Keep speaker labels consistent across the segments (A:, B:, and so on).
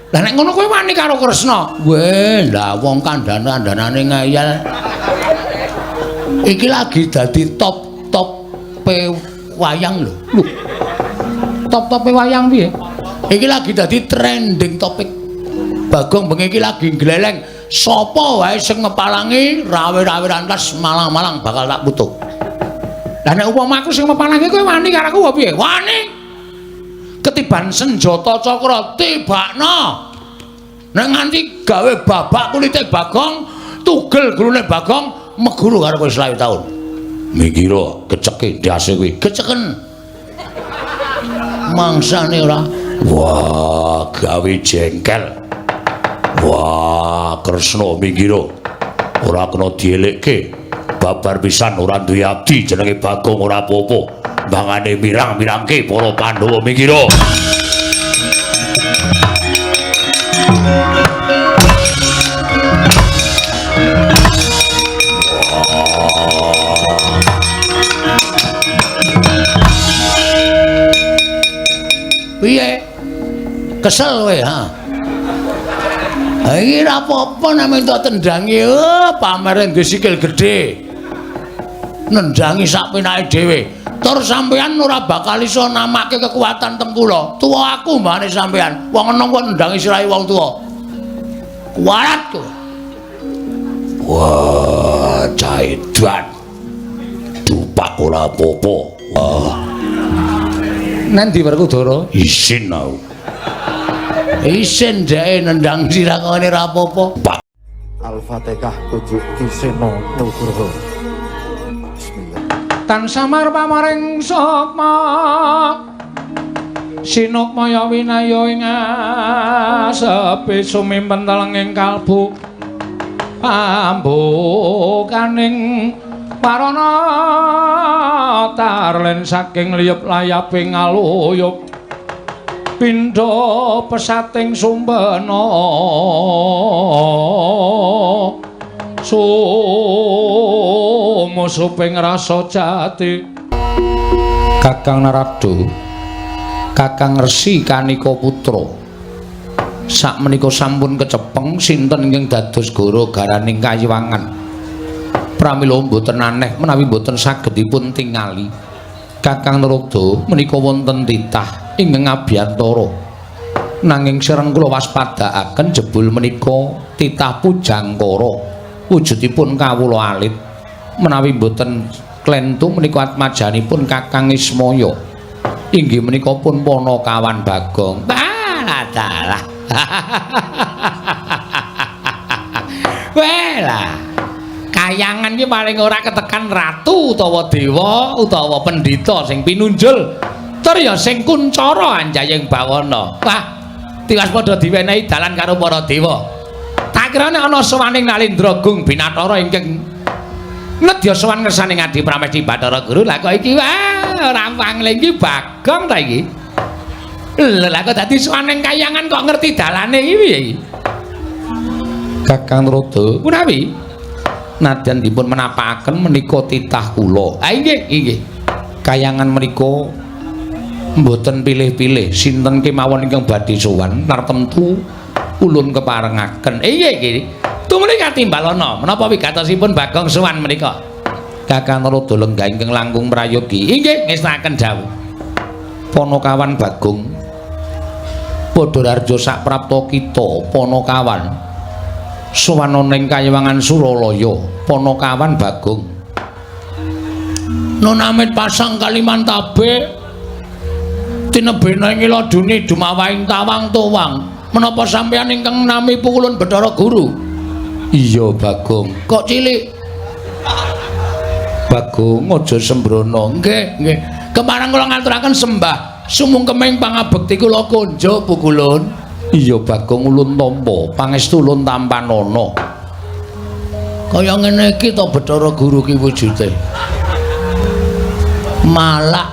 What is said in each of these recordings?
A: Lah nek ngono kowe wani karo Kresna? Weh, lah wong kandhan-kandhanane ngeyel. Iki lagi dadi top-top wayang lho. Lho. Top-tope wayang piye? Iki lagi dadi trending topik. Bagong bengi iki lagi gleleng. Sapa wae sing ngepalangi rawe-rawe rantas malang-malang bakal tak putuk. Lah nek upama aku sing ngepalangi kowe wani karo aku apa piye? Wani. Ketiban senjata cakra tibakno. Nek nganti gawe babak kulite Bagong, tugel gulune Bagong, meguru karo kowe 20 taun. Mikira keceke ndase kuwi, keceken. Mangsane ora. Wah, gawe jengkel. Wah, Kresna minggiro. Ora kena dielekke. Babar pisan ora duwe abdi jenenge Bagong ora apa-apa. Mangane mirang-mirangke para Pandhawa minggiro. Piye? Kesel kowe, ha? Ha iki ora apa-apa nek minta tendangi, oh, pamere duwe sikil gedhe. Nendangi sak penake dhewe. Tur sampean ora bakal iso namake kekuatan teng kula. Tuwa aku mbane sampean. Wong enom kok nendangi sirahe wong tuwa. Kuwarat kowe. Wah, caidan. Dupak ora apa-apa. Wah. Nanti Werkudara? Isin aku. Isin dheke nendang sirah ngene ora apa-apa. Pak.
B: Al-Fatihah tujuh Ki Seno Nugroho. Bismillah.
A: Tan samar pamaring sukma sinukmaya winaya ing asepi sumimpen telenging kalbu pambukaning parana tarlen saking liyup layaping aluyup pindha pesating sumbena sumusuping rasa jati. Kakang Narada, Kakang Resi Kanika Putra, sakmenika sampun kecepeng sinten ingkang dados goro garaning kayiwangan. Pramila mboten aneh menawi mboten saged dipun tingali. Kakang Narada menika wonten titah ingkang ngabiyantara. Nanging sereng kula waspadaaken jebul menika titah Pujangkara. Wujudipun kawula alit. Menawi mboten klentu menika atmajanipun Kakang Ismaya. Inggih menika pun Panakawan Bagong. Dalah dalah. Welah. Kayangan iki paling ora ketekan ratu utawa dewa utawa pendhita sing pinunjul. Tur ya sing kuncara anjayeng bawana. Wah, tiwas padha diwenehi dalan karo para dewa. Tak kira nek ana sowaning Nalendra Gung Binathara ingkang nedya sowan ngersane Ngadi Pramesti Bathara Guru. Lah kok iki wah ora pangling iki Bagong ta iki. Lha lah kok dadi sowaning kayangan kok ngerti dalane iki piye iki? Kakang Narada, punawi nadyan dipun menapakaken menika titah kula. Ah inggih, inggih. Kayangan menika mboten pilih-pilih sinten kemawon ingkang badhe sowan tartemtu ulun keparengaken. Inggih iki. Tumuli katimbalana menapa wigatosipun Bagong sowan menika? Kakang Narada lenggah ingkang langkung prayogi. Inggih, ngestakaken dawuh. Panakawan Bagong padha rarja saprapta kita Panakawan sowan ana ing kayiwangan Suralaya. Panakawan Bagong nun amit pasang Kalimantabe tinebena ing ladune dumawahing tawang tuwang. Menapa sampeyan ingkang nami pukulun Bathara Guru? Iya Bagong. Kok cilik? Bagong aja sembrono. Nggih, nggih. Kepareng kula ngaturaken sembah sumungkeming pangabekti kula konjuk pukulun. Iya Bagong ulun tampa, pangestu ulun tampanana. Kaya ngene iki to Bathara Guru ki wujude. Malak,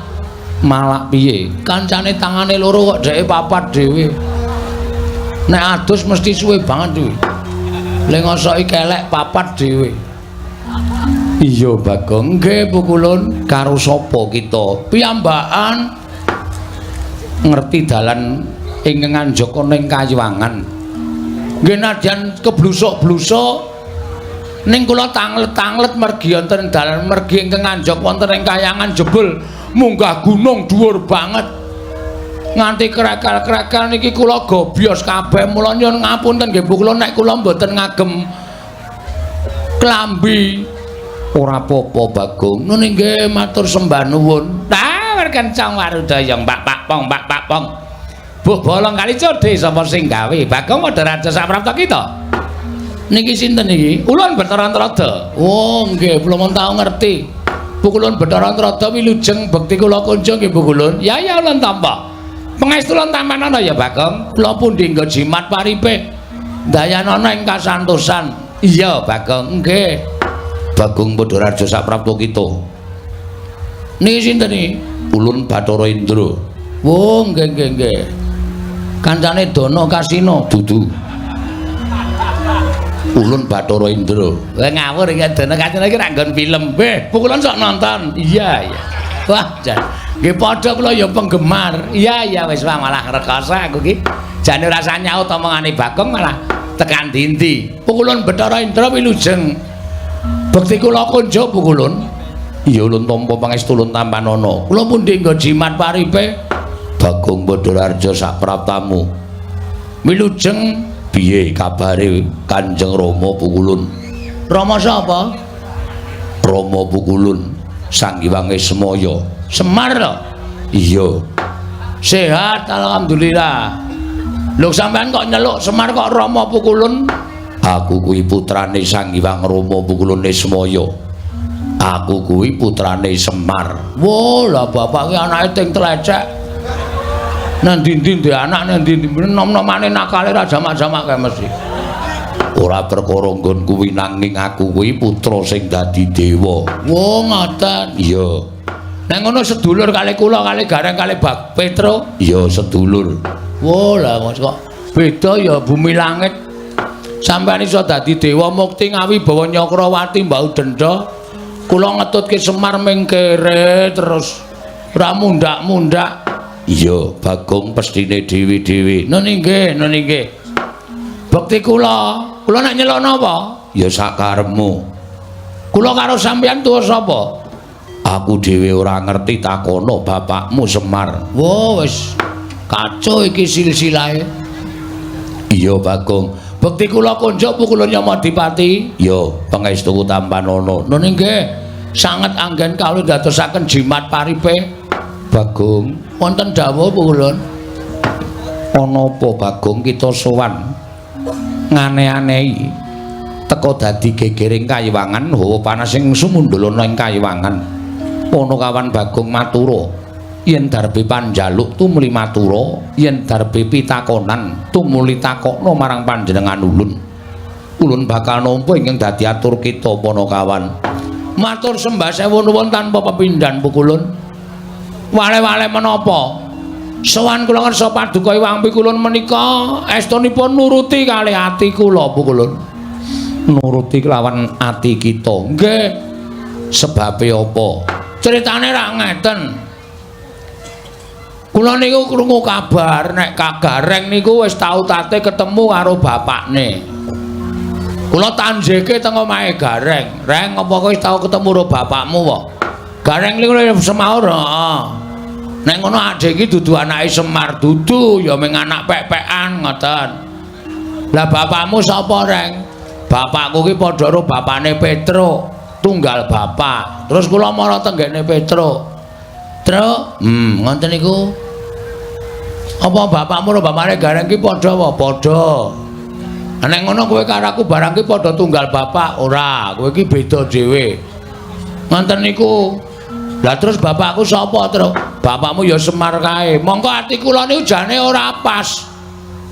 A: malak piye? Kancane tangane loro kok dheke papat dhewe. Nek adus mesti suwe banget kuwi. Le ngosoki kelek papat dhewe. Iya Bagong, nggih pukulun. Karo sapa kita? Piyambakan ngerti dalan Ingkang anjaka ning Kayuwangan. Nggih nadyan keblusuk-blusuk ning kula tanglet-tanglet mergi wonten dalan mergi ingkang anjak wonten ing Kayangan jebul munggah gunung dhuwur banget. Nganti krekal-krekal niki kula gobyos kabeh. Mula nyuwun ngapunten nggih Bu kula nek kula mboten ngagem klambi. Ora apa-apa Bagong. Nun nggih matur sembah nuwun. Tah kencang warudaya mbak pak pong mbak pak pong. Buh bolong kali codhe sapa sing gawe? Bagong padha raja saprapta kita. Niki sinten niki? Ulun Bathara Antrada. Oh nggih, kula mun tau ngerti. Bu kulun Bathara Antrada wilujeng bekti kula kunjung nggih Bu kulun. Ya ya ulun tampa. Pangestu ulun tampanana ya Bagong. Kula pundi nggo jimat paripe. Dayanana ing kasantosan. Iya Bagong, nggih. Bagong padha raja saprapta kita. Niki sinten niki? Ulun Bathara Indra. Oh nggih nggih nggih. Kancane Dana Kasino dudu. Ulun Bathara Indra. Wah ngawur iki Dana Kasino iki ra nggon film. Beh, pukulan sok nonton. Iya iya. Wah, jan. Nggih padha kula ya penggemar. Iya iya wis malah rekoso aku iki. Jane ora usah nyaut omongane Bagong malah tekan dindi. Pukulun Bathara Indra wilujeng. Bekti kula kunjuk pukulun. Iya ulun tampa pangestu ulun tampanana. Kula pundi nggo jimat paripe? Bagong Badararja sapraptamu. Wilujeng piye kabare Kanjeng Rama Pukulun? Rama sapa? Rama Pukulun Sang Hyang Semaya. Semar lho. Iya. Sehat alhamdulillah. Lho sampean kok nyeluk Semar kok Rama Pukulun? Aku kuwi putrane Sang Hyang Rama Pukulun Semaya. Aku kuwi putrane Semar. Wah, lah bapak ki anake ting tlecek. Nang ndi-ndi ndek anak nang ndi-ndi nom-nomane nakale ra jamak-jamak kae mesti. Ora perkara nggon kuwi nanging aku kuwi putra sing dadi dewa. Wah, ngoten. Iya. Nek ngono sedulur kali kula kali Gareng kali Bak Petro. Iya, sedulur. Wah, lah kok beda ya bumi langit. Sampeyan iso dadi dewa mukti ngawibawa Nyakrawati mbau denda. Kula ngetutke Semar ming kere terus ora mundak-mundak. Iya, Bagong pestine dhewe-dhewe. Nun nggih, nun nggih. Bekti kula, kula nek nyeluk napa? Ya sakarepmu. Kula karo sampeyan tuwa sapa? Aku dhewe ora ngerti takono bapakmu Semar. Wah, wis kacau iki silsilahe. Iya, Bagong. Bekti kula kunjuk pukulun Yamadipati. Ya, pangestuku tampanana. Nun nggih, sanget anggen kawula ndadosaken jimat paripe. Bagong, wonten dawuh pukulun. Ana apa Bagong kita sowan ngane-anehi teka dadi gegering kayiwangan hawa panas sing sumundul ana ing kayiwangan. Panakawan Bagong matura, yen darbe panjaluk tumuli matura, yen darbe pitakonan tumuli takokna marang panjenengan ulun. Ulun bakal nampa ingkang dadi atur kita Panakawan. Matur sembah sewu nuwun tanpa pepindhan pukulun. Wale-wale menapa? Sowan kula ngersa paduka Hyang Pikulun menika estunipun nuruti kalih ati kula pukulun. Nuruti kelawan ati kita. Nggih. Sebabe apa? Critane ra ngeten. Kula niku krungu kabar nek Kagareng niku wis tau tate ketemu karo bapakne. Kula tanjeke teng omahe Gareng. Reng, apa kowe wis tau ketemu karo bapakmu wae? Gareng niku semaur, heeh. Nek ngono adhe iki dudu anake Semar, dudu ya mung anak pek-pekan ngoten. Lah bapakmu sapa, Reng? Bapakku ki padha karo bapakne Petro, tunggal bapak. Terus kula mara tenggene Petro. Truk, ngoten niku. Apa bapakmu karo bapakne Gareng ki padha apa? Padha. Nek ngono kowe karo aku barang ki padha tunggal bapak, ora, kowe ki beda dhewe. Ngoten niku. Lah terus bapakku sapa, Truk? Bapakmu ya Semar kae. Mongko ati kula niku jane ora pas.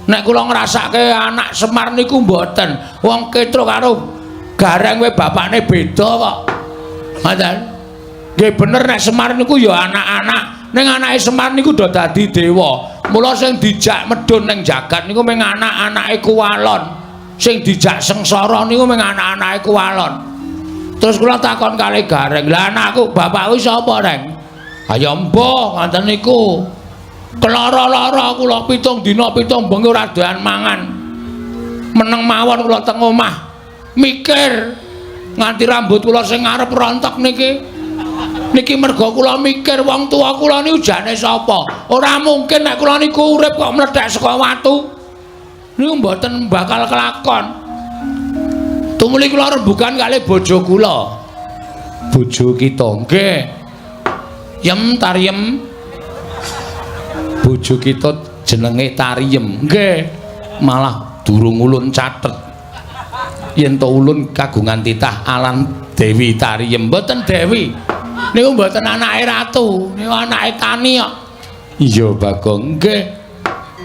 A: Nek kula ngrasake anak Semar niku mboten. Wong Petro karo Gareng kowe bapakne beda kok. Ngoten. Nggih bener nek Semar niku ya anak-anak. Ning anake Semar niku do dadi dewa. Mula sing dijak medhun ning jagat niku mung anak-anake Kuwalon. Sing dijak sengsara niku mung anak-anake Kuwalon. Terus kula takon kali Gareng, "Lah anakku, bapakku sapa, Reng?" "Ha ya mbah, ngoten niku. Kelara-lara kula 7 dina 7 bengi ora doyan mangan. Meneng mawon kula teng omah. Mikir nganti rambut kula sing ngarep rontok niki. Niki merga kula mikir wong tuwa kula niku jane sapa? Ora mungkin nek kula niku urip kok mlethek saka watu. Niku mboten bakal kelakon. Tumuli kula rembugan kalih bojo kula. Bojo kita nggih. Yem Tariem. Bojo kita jenenge Tariem. Nggih. Malah durung ulun catet. Yen to ulun kagungan titah alan Dewi Tariem. Mboten Dewi. Niku mboten anake ratu, niku anake tani kok. Iya, Bagong. Nggih.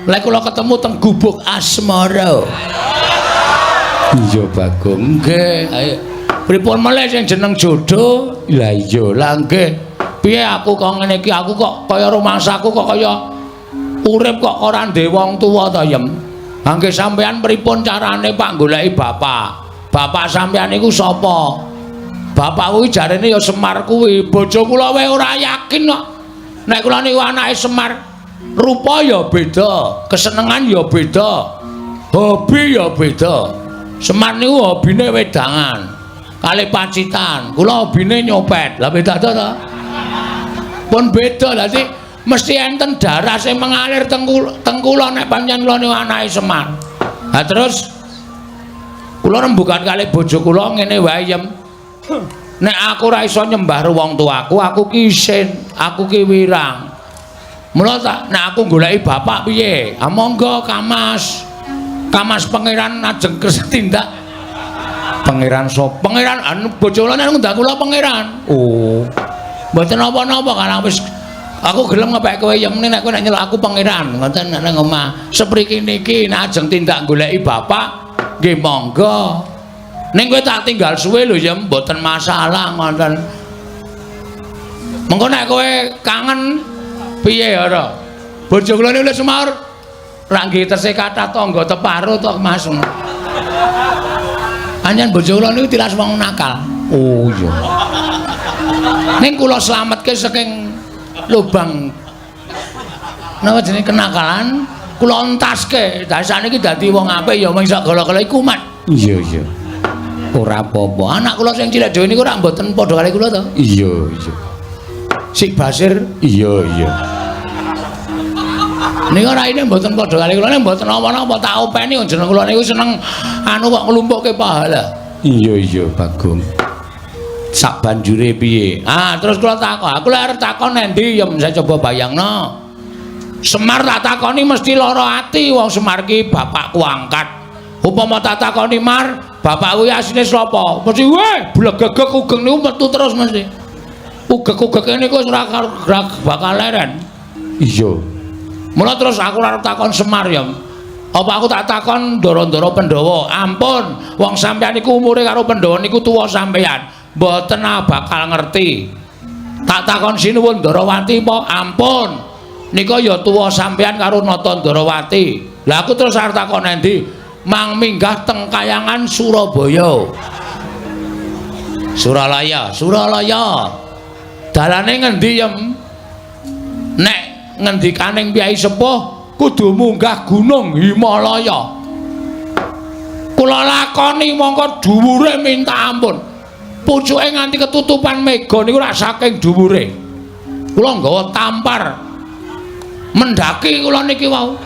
A: Lek kula ketemu teng gubuk asmara. Iya, Bagong. Nggih. Ayo. Pripun melih sing jeneng jodoh? Lah iya, lah nggih. Piye aku kok ngene iki? Aku kok kaya rumangsaku kok kaya urip kok ora ndek wong tuwa to, Yem. Ha nggih sampean pripun carane Pak goleki bapak? Bapak sampean niku sapa? Bapak kuwi jarene ya Semar kuwi. Bojo kula wae ora yakin kok. Nek kula niku anake Semar, rupa ya beda, kesenengan ya beda, hobi ya beda. Semar niku hobine wedangan, kalih pacitan. Kula hobine nyopet. Lah beda to? Pun beda. Dadi mesti enten darah sing mengalir teng kula nek pancen kula niku anake Semar. Ha terus kula rembugan kalih bojo kula ngene wae, Yem. Nek aku ora iso nyembah wong tuaku, aku ki isin, aku ki wirang. Mula tak nek aku goleki bapak piye? Ah monggo Kamas. Kamas pangeran ajeng kersa tindak. Pangeran sapa? Pangeran anu bojo kula nek ngundang kula pangeran. Oh. Mboten napa-napa karang wis aku gelem ngepek kowe Yem nek kowe nek nyeluk aku pangeran ngoten nek nang omah. Sepriki niki nek ajeng tindak goleki bapak nggih monggo. Ning kowe tak tinggal suwe lho Yem, mboten masalah ngoten. Mengko nek kowe kangen piye ora? Bojo kula niku wis semaur ra nggih tesih kathah tangga teparo to Mas. Pancen bojo kula niku tilas wong nakal. Oh iya. Ning kula slametke saking lubang napa jenenge kenakalan, kula entaske. Lah sakniki dadi wong apik ya mung sak gala-gala iku kumat. Iya iya. Ora apa-apa. Anak kula sing cilik dhewe niku ora mboten padha kali kula to. Iya iya. Sik Basir iya iya. Niku raine mboten padha kali kula ning mboten napa-napa tak openi jeneng kula niku seneng anu kok nglumpukke pahala. Iya iya Bagong. Sak banjure piye? Ah terus kula takon, aku lek arep takon endi Yem saya coba bayangno. Semar tak takoni mesti lara ati wong Semar ki bapakku angkat. Upama tak takoni Mar, bapak kuwi asline sapa? Mesti weh blegegeg ugeng niku metu terus mesti. Ugeg-ugege niku wis ora bakal leren. Iya. Mula terus aku arep takon Semar ya. Apa aku tak takon ndara-ndara Pandhawa? Ampun, wong sampeyan niku umure karo Pandhawa niku tuwa sampeyan. Mboten bakal ngerti. Tak takon sinuwun Ndarawati apa? Ampun. Nika ya tuwa sampeyan karo Nata Ndarawati. Lah aku terus arep takon endi? Mang minggah teng Kayangan Surabaya. Suralaya, Suralaya. Dalane ngendi Yem? Nek ngendikaning Kyai Sepuh kudu munggah gunung Himalaya. Kula lakoni mongko dhuwure minta ampun. Pucuke nganti ketutupan mega niku rak saking dhuwure. Kula nggawa tampar. Mendaki kula niki wau.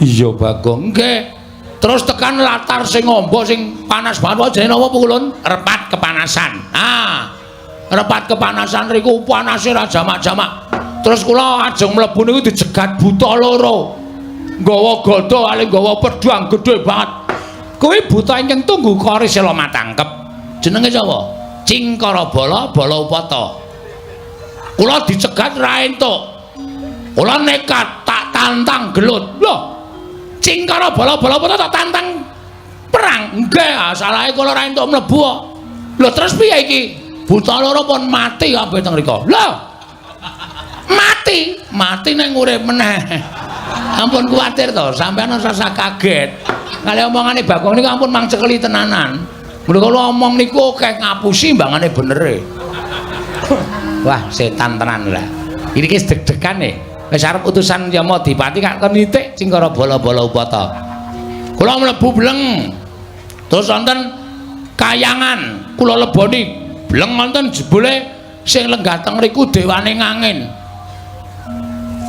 A: Iya Bagong, nggih. Terus tekan latar sing ombo sing panas banget jenenge napa Pukulun? Repat kepanasan. Ah. Repat kepanasan riku panase ra jamak-jamak. Terus kula ajeng mlebu niku dijegat buta loro. Nggawa gada kali nggawa pedhang gedhe banget. Kuwi buta ingkang tunggu kori sela matangkep. Jenenge sapa? Cingkara Bala Bala Upata. Kula dicegat ra entuk. Kula nekat tak tantang gelut. Loh. Cingkara Bala Bala Upata tak tantang perang. Nggih, salahe kula ra entuk mlebu kok. Lho terus piye iki? Buta loro pun mati kabeh teng mriku. Lho. Mati, mati ning urip meneh. Ampun kuwatir to, sampeyan ora usah kaget. Kali omongane Bagong niku ampun mang cekeli tenanan. Mula kula omong niku akeh ngapusi mbangane benere. Wah, setan tenan lah. Ini ki deg-degan e. Wis arep utusan Yamadipati kak kon nitik cingkara bala-bala upata. Kula mlebu bleng. Terus wonten kayangan, kula leboni bleng wonten jebule sing lenggah teng mriku dewane ngangin.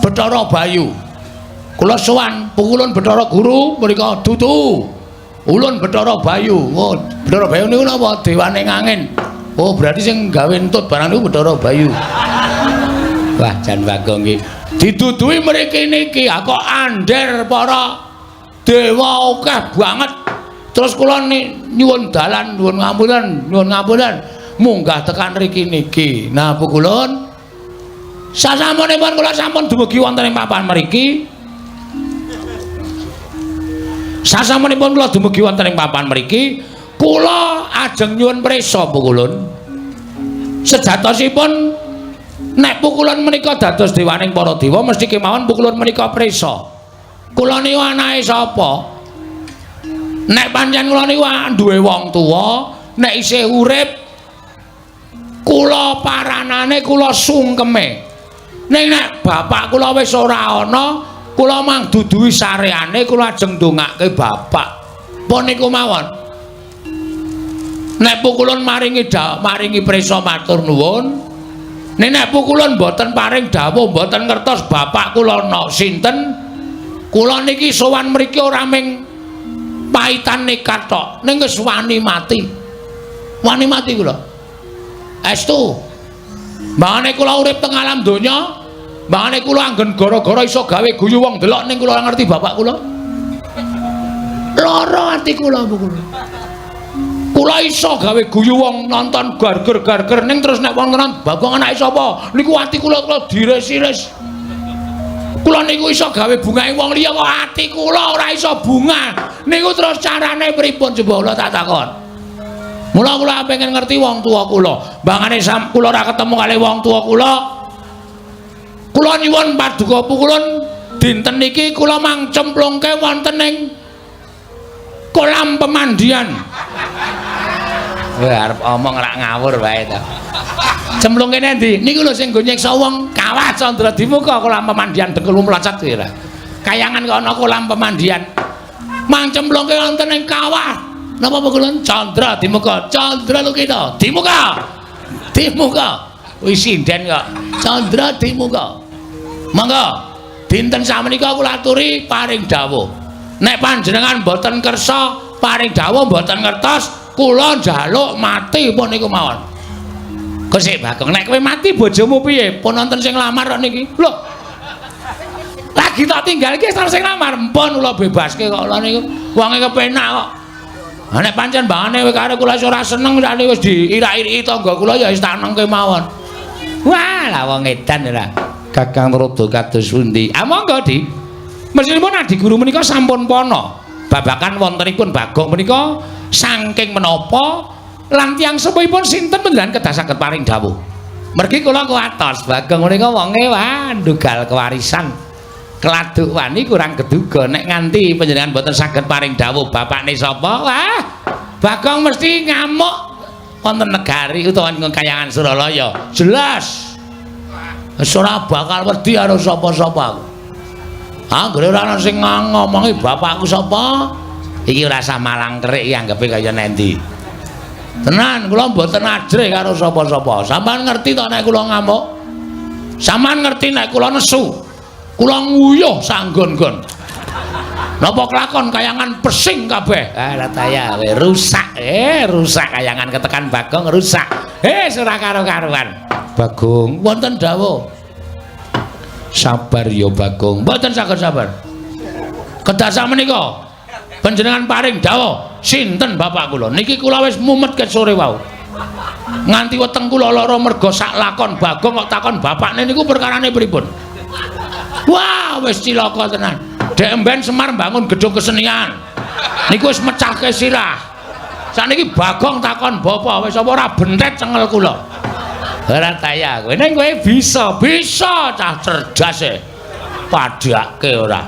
A: Bathara Bayu. Kula sowan pukulun Bathara Guru mriku dudu. Ulun Bathara Bayu. Oh, Bathara Bayu niku napa? Dewane ngangin. Oh, berarti sing gawe entut barang niku Bathara Bayu. Wah, jan Bagong iki. Diduduhi mriki niki, kok ander para dewa akeh banget. Terus kula nyuwun dalan, nyuwun ngapunten, nyuwun ngapunten, munggah tekan mriki niki. Nah, pukulun sasampunipun kula sampun dumugi wonten ing papan mriki. Sasampunipun kula dumugi wonten ing papan mriki, kula ajeng nyuwun prisa pukulun. Sejatosipun nek pukulun menika dados dewaning para dewa mesti kemawon pukulun menika prisa. Kula niku anake sapa? Nek pancen kula niku duwe wong tuwa, nek isih urip kula paranane kula sungkeme. Ning nek bapak kula wis ora ana, kula mang duduhi sareane kula ajeng ndongake bapak. Pun niku mawon. Nek pukulun maringi maringi prisa matur nuwun. Nek nek pukulun mboten paring dawuh, mboten ngertos bapak kula ana sinten, kula niki sowan mriki ora ming paitan nekat tok, ning wis wani mati. Wani mati kula. Estu. Mbangane kula urip teng alam donya, mbangane kula anggen gara-gara iso gawe guyu wong delok ning kula ora ngerti bapak kula. Lara ati kula pukulun. Kula iso gawe guyu wong nonton garger-garger ning terus nek wong tenan Bagong anake sapa? Niku ati kula kula diris-iris. Kula niku iso gawe bungahe wong liya kok ati kula ora iso bunga. Niku terus carane pripun coba kula tak takon. Mula kula pengen ngerti wong tuwa kula. Mbangane kula ora ketemu kali wong tuwa kula. Kula nyuwun paduka pukulun dinten niki kula mang cemplungke wonten ing kolam pemandian. Wah, arep omong rak ngawur wae to. Cemplungke endi? Niku lho sing nggo nyiksa wong kawah Candra Dimuka kolam pemandian dengkul mlocot kuwi lho. Kayangan kok ana kolam pemandian. Mang cemplungke wonten ing kawah. Napa pukulun Candra Dimuka? Candra Lukita. Dimuka. Dimuka. Wis sinden kok. Candra Dimuka. Monggo dinten samenika kula aturi paring dawuh. Nek panjenengan mboten kersa paring dawuh mboten ngertos, kula njaluk mati pun niku mawon. Kok sik Bagong, nek kowe mati bojomu piye? Pun wonten sing nglamar kok niki. Lho. Lagi tak tinggal iki wis sing nglamar, mpun kula bebaske kok lho niku. Wonge kepenak kok. Ha nek pancen mbangane kowe karo kula wis ora seneng sakniki wis diirak-iriki tangga kula ya wis tak nengke mawon. Wah, lah wong edan ora. Kakang Rada kados pundi? Ah monggo, Dik. Mestinipun Adi Guru menika sampun pana babakan wontenipun Bagong menika saking menapa lan tiyang sepuhipun sinten panjenengan kedah saged paring dawuh. Mergi kula kuwatos Bagong menika wonge wah ndugal kewarisan. Keladuk wani kurang geduga nek nganti panjenengan mboten saged paring dawuh bapakne sapa, wah Bagong mesti ngamuk wonten negari utawa ing kayangan Suralaya. Jelas. Wis ora bakal wedi karo sapa-sapa aku. Anggere ora ana sing ngomongi bapakku sapa, iki ora usah malang kerik iki anggepe kaya nendi. Tenan kula mboten ajrih karo sapa-sapa. Sampeyan ngerti to nek kula ngamuk? Sampeyan ngerti nek kula nesu? Kula nguyuh sanggon-gon. Napa kelakon kayangan pesing kabeh? Ah lataya rusak. Rusak kayangan ketekan Bagong rusak. Ora karo-karuan. Bagong wonten dawuh. Sabar ya Bagong. Mboten saged sabar. Kedah sakmenika panjenengan paring dawuh sinten bapak kula. Niki kula wis mumet ket sore wau. Nganti weteng kula lara merga sak lakon Bagong kok takon bapakne niku perkarane pripun. Wah, wis cilaka tenan. Dek emben Semar mbangun gedung kesenian. Niku wis mecahke sirah. Sakniki Bagong takon bapak wis apa ora bentet cengel kula. Ora taya kowe. Ning kowe bisa, bisa cah cerdas e. Padhake ora.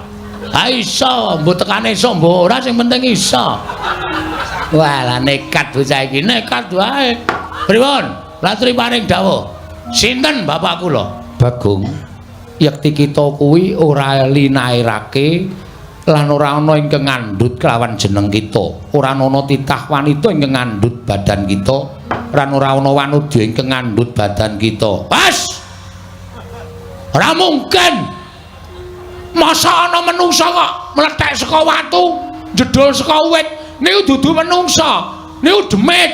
A: Ha iso, mbok tekane iso mbok ora sing penting iso. Wah, lah nekat bocah iki, nekat wae. Pripun? Latri paring dawuh. Sinten bapak kula? Bagong. Yekti kita kuwi ora linairake lan ora ana ingkang ngandhut kelawan jeneng kita. Ora ana titah wanita ingkang ngandhut badan kita, lan ora ana wanudya ingkang ngandhut badan kita. Pas. Ora mungkin. Masa ana menungsa kok mlethek saka watu, jedul saka wit, niku dudu menungsa, niku demit.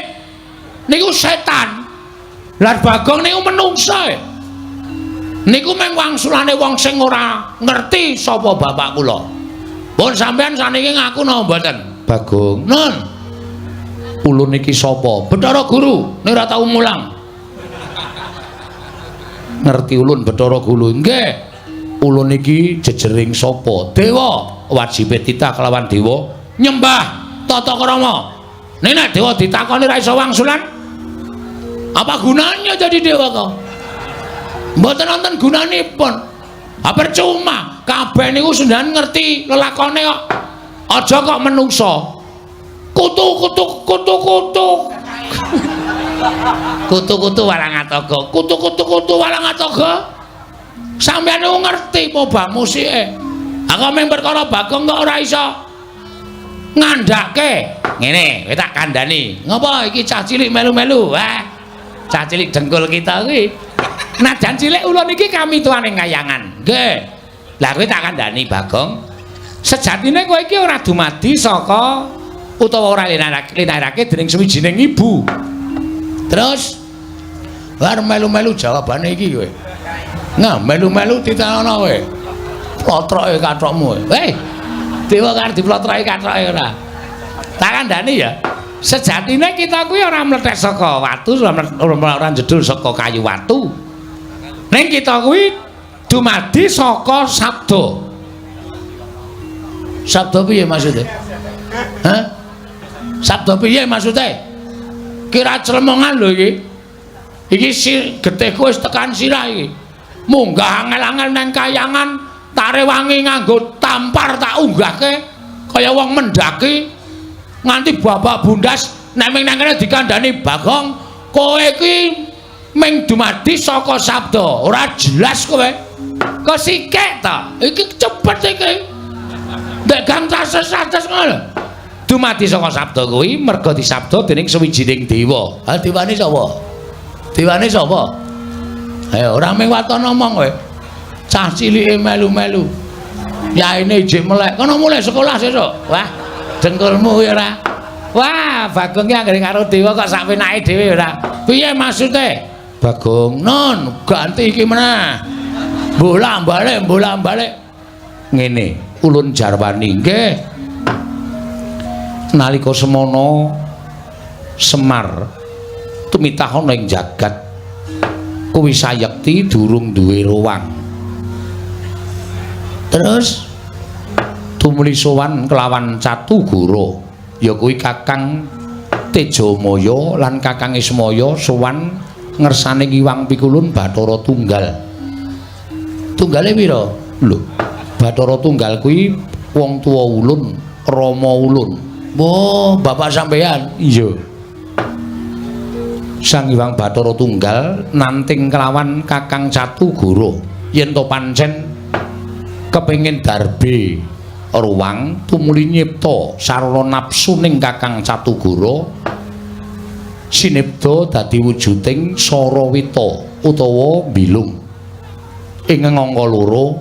A: Niku setan. Lah Bagong niku menungsa. Niku mung wangsulane wong sing ora ngerti sapa bapak kula. Pun sampean saniki ngaku napa mboten? Bagong. Nun. Ulun niki sapa? Bathara Guru, nek ora tau mulang. Ngerti ulun Bathara Guru. Nggih. Ulun niki jejering sapa? Dewa. Wajibe titah kelawan dewa nyembah tata krama. Nek nek dewa ditakoni ra iso wangsulan, apa gunanya jadi dewa kok? Mboten wonten gunanipun. Ha percuma, kabeh niku sendan ngerti lelakone kok. Aja kok menungsa. Kutu kutu kutu kutu. Kutu kutu walang atoga. Kutu kutu kutu walang atoga. Sampeyan niku ngerti pobak musike. Aku mung perkara Bagong kok ora iso ngandhake. Ngene, kowe tak kandhani. Ngopo iki cah cilik melu-melu? Wah. Cah cilik dengkul kita kuwi. Najan cilik ulun iki kami tuane kayangan. Nggih. Lah kowe tak kandhani Bagong. Sejatine kowe iki ora dumadi saka utawa ora linairake dening suwijining ibu. Terus bar melu-melu jawabane iki kowe. Nah, melu-melu ditanono kowe. Plotroke kathokmu kowe. Hei. Dewa karo diplotroke kathoke ora. Tak kandhani ya. Sejatine kita kuwi ora mlethek saka watu, ora jedul saka kayu watu. Ning kita kuwi dumadi saka sabda. Sabda piye maksude? Hah? Sabda piye maksude? Kira clemongan lho iki. Iki getihku wis tekan sirah iki. Munggah angel-angel nang kayangan, tarewangi nganggo tampar tak unggahke kaya wong mendaki nganti babak bundas nek ming nang kene dikandani Bagong, kowe iki ming dumadi saka sabda, ora jelas kowe. Kesikek ta? Iki cepet iki. Ndek gang cases-cases ngono lho. Dumadi saka sabda kuwi merga disabda dening suwijining dewa. Ha dewane sapa? Dewane sapa? Ayo ora mung waton ngomong kowe. Cah cilike melu-melu. Yaine ijik melek. Kono mulai sekolah sesuk. Wah, dengkulmu kuwi ora. Wah, Bagong ki anggere karo dewa kok sak penake dhewe ora. Piye maksude? Bagong, non, ganti iki meneh. Bolak-balik, bolak-balik. Ngene, ulun jarwani nggih. Nalika semono Semar tumitah ana ing jagat kuwi sayekti durung duwe ruwang. Terus tumuli sowan kelawan Catugara, ya kuwi Kakang Tejamaya lan Kakang Ismaya sowan ngersane Ngiwang Pikulun Bathara Tunggal. Tunggale pira? Lho, Bathara Tunggal kuwi wong tuwa ulun, rama ulun. Oh, bapak sampeyan? Iya. Sang Hyang Bathara Tunggal nanting kelawan Kakang Catugara yen to pancen kepengin darbe ruwang tumuli nyipta sarana nafsu ning Kakang Catugara sinebda dadi wujuding Sarawita utawa Bilung. Ing angka loro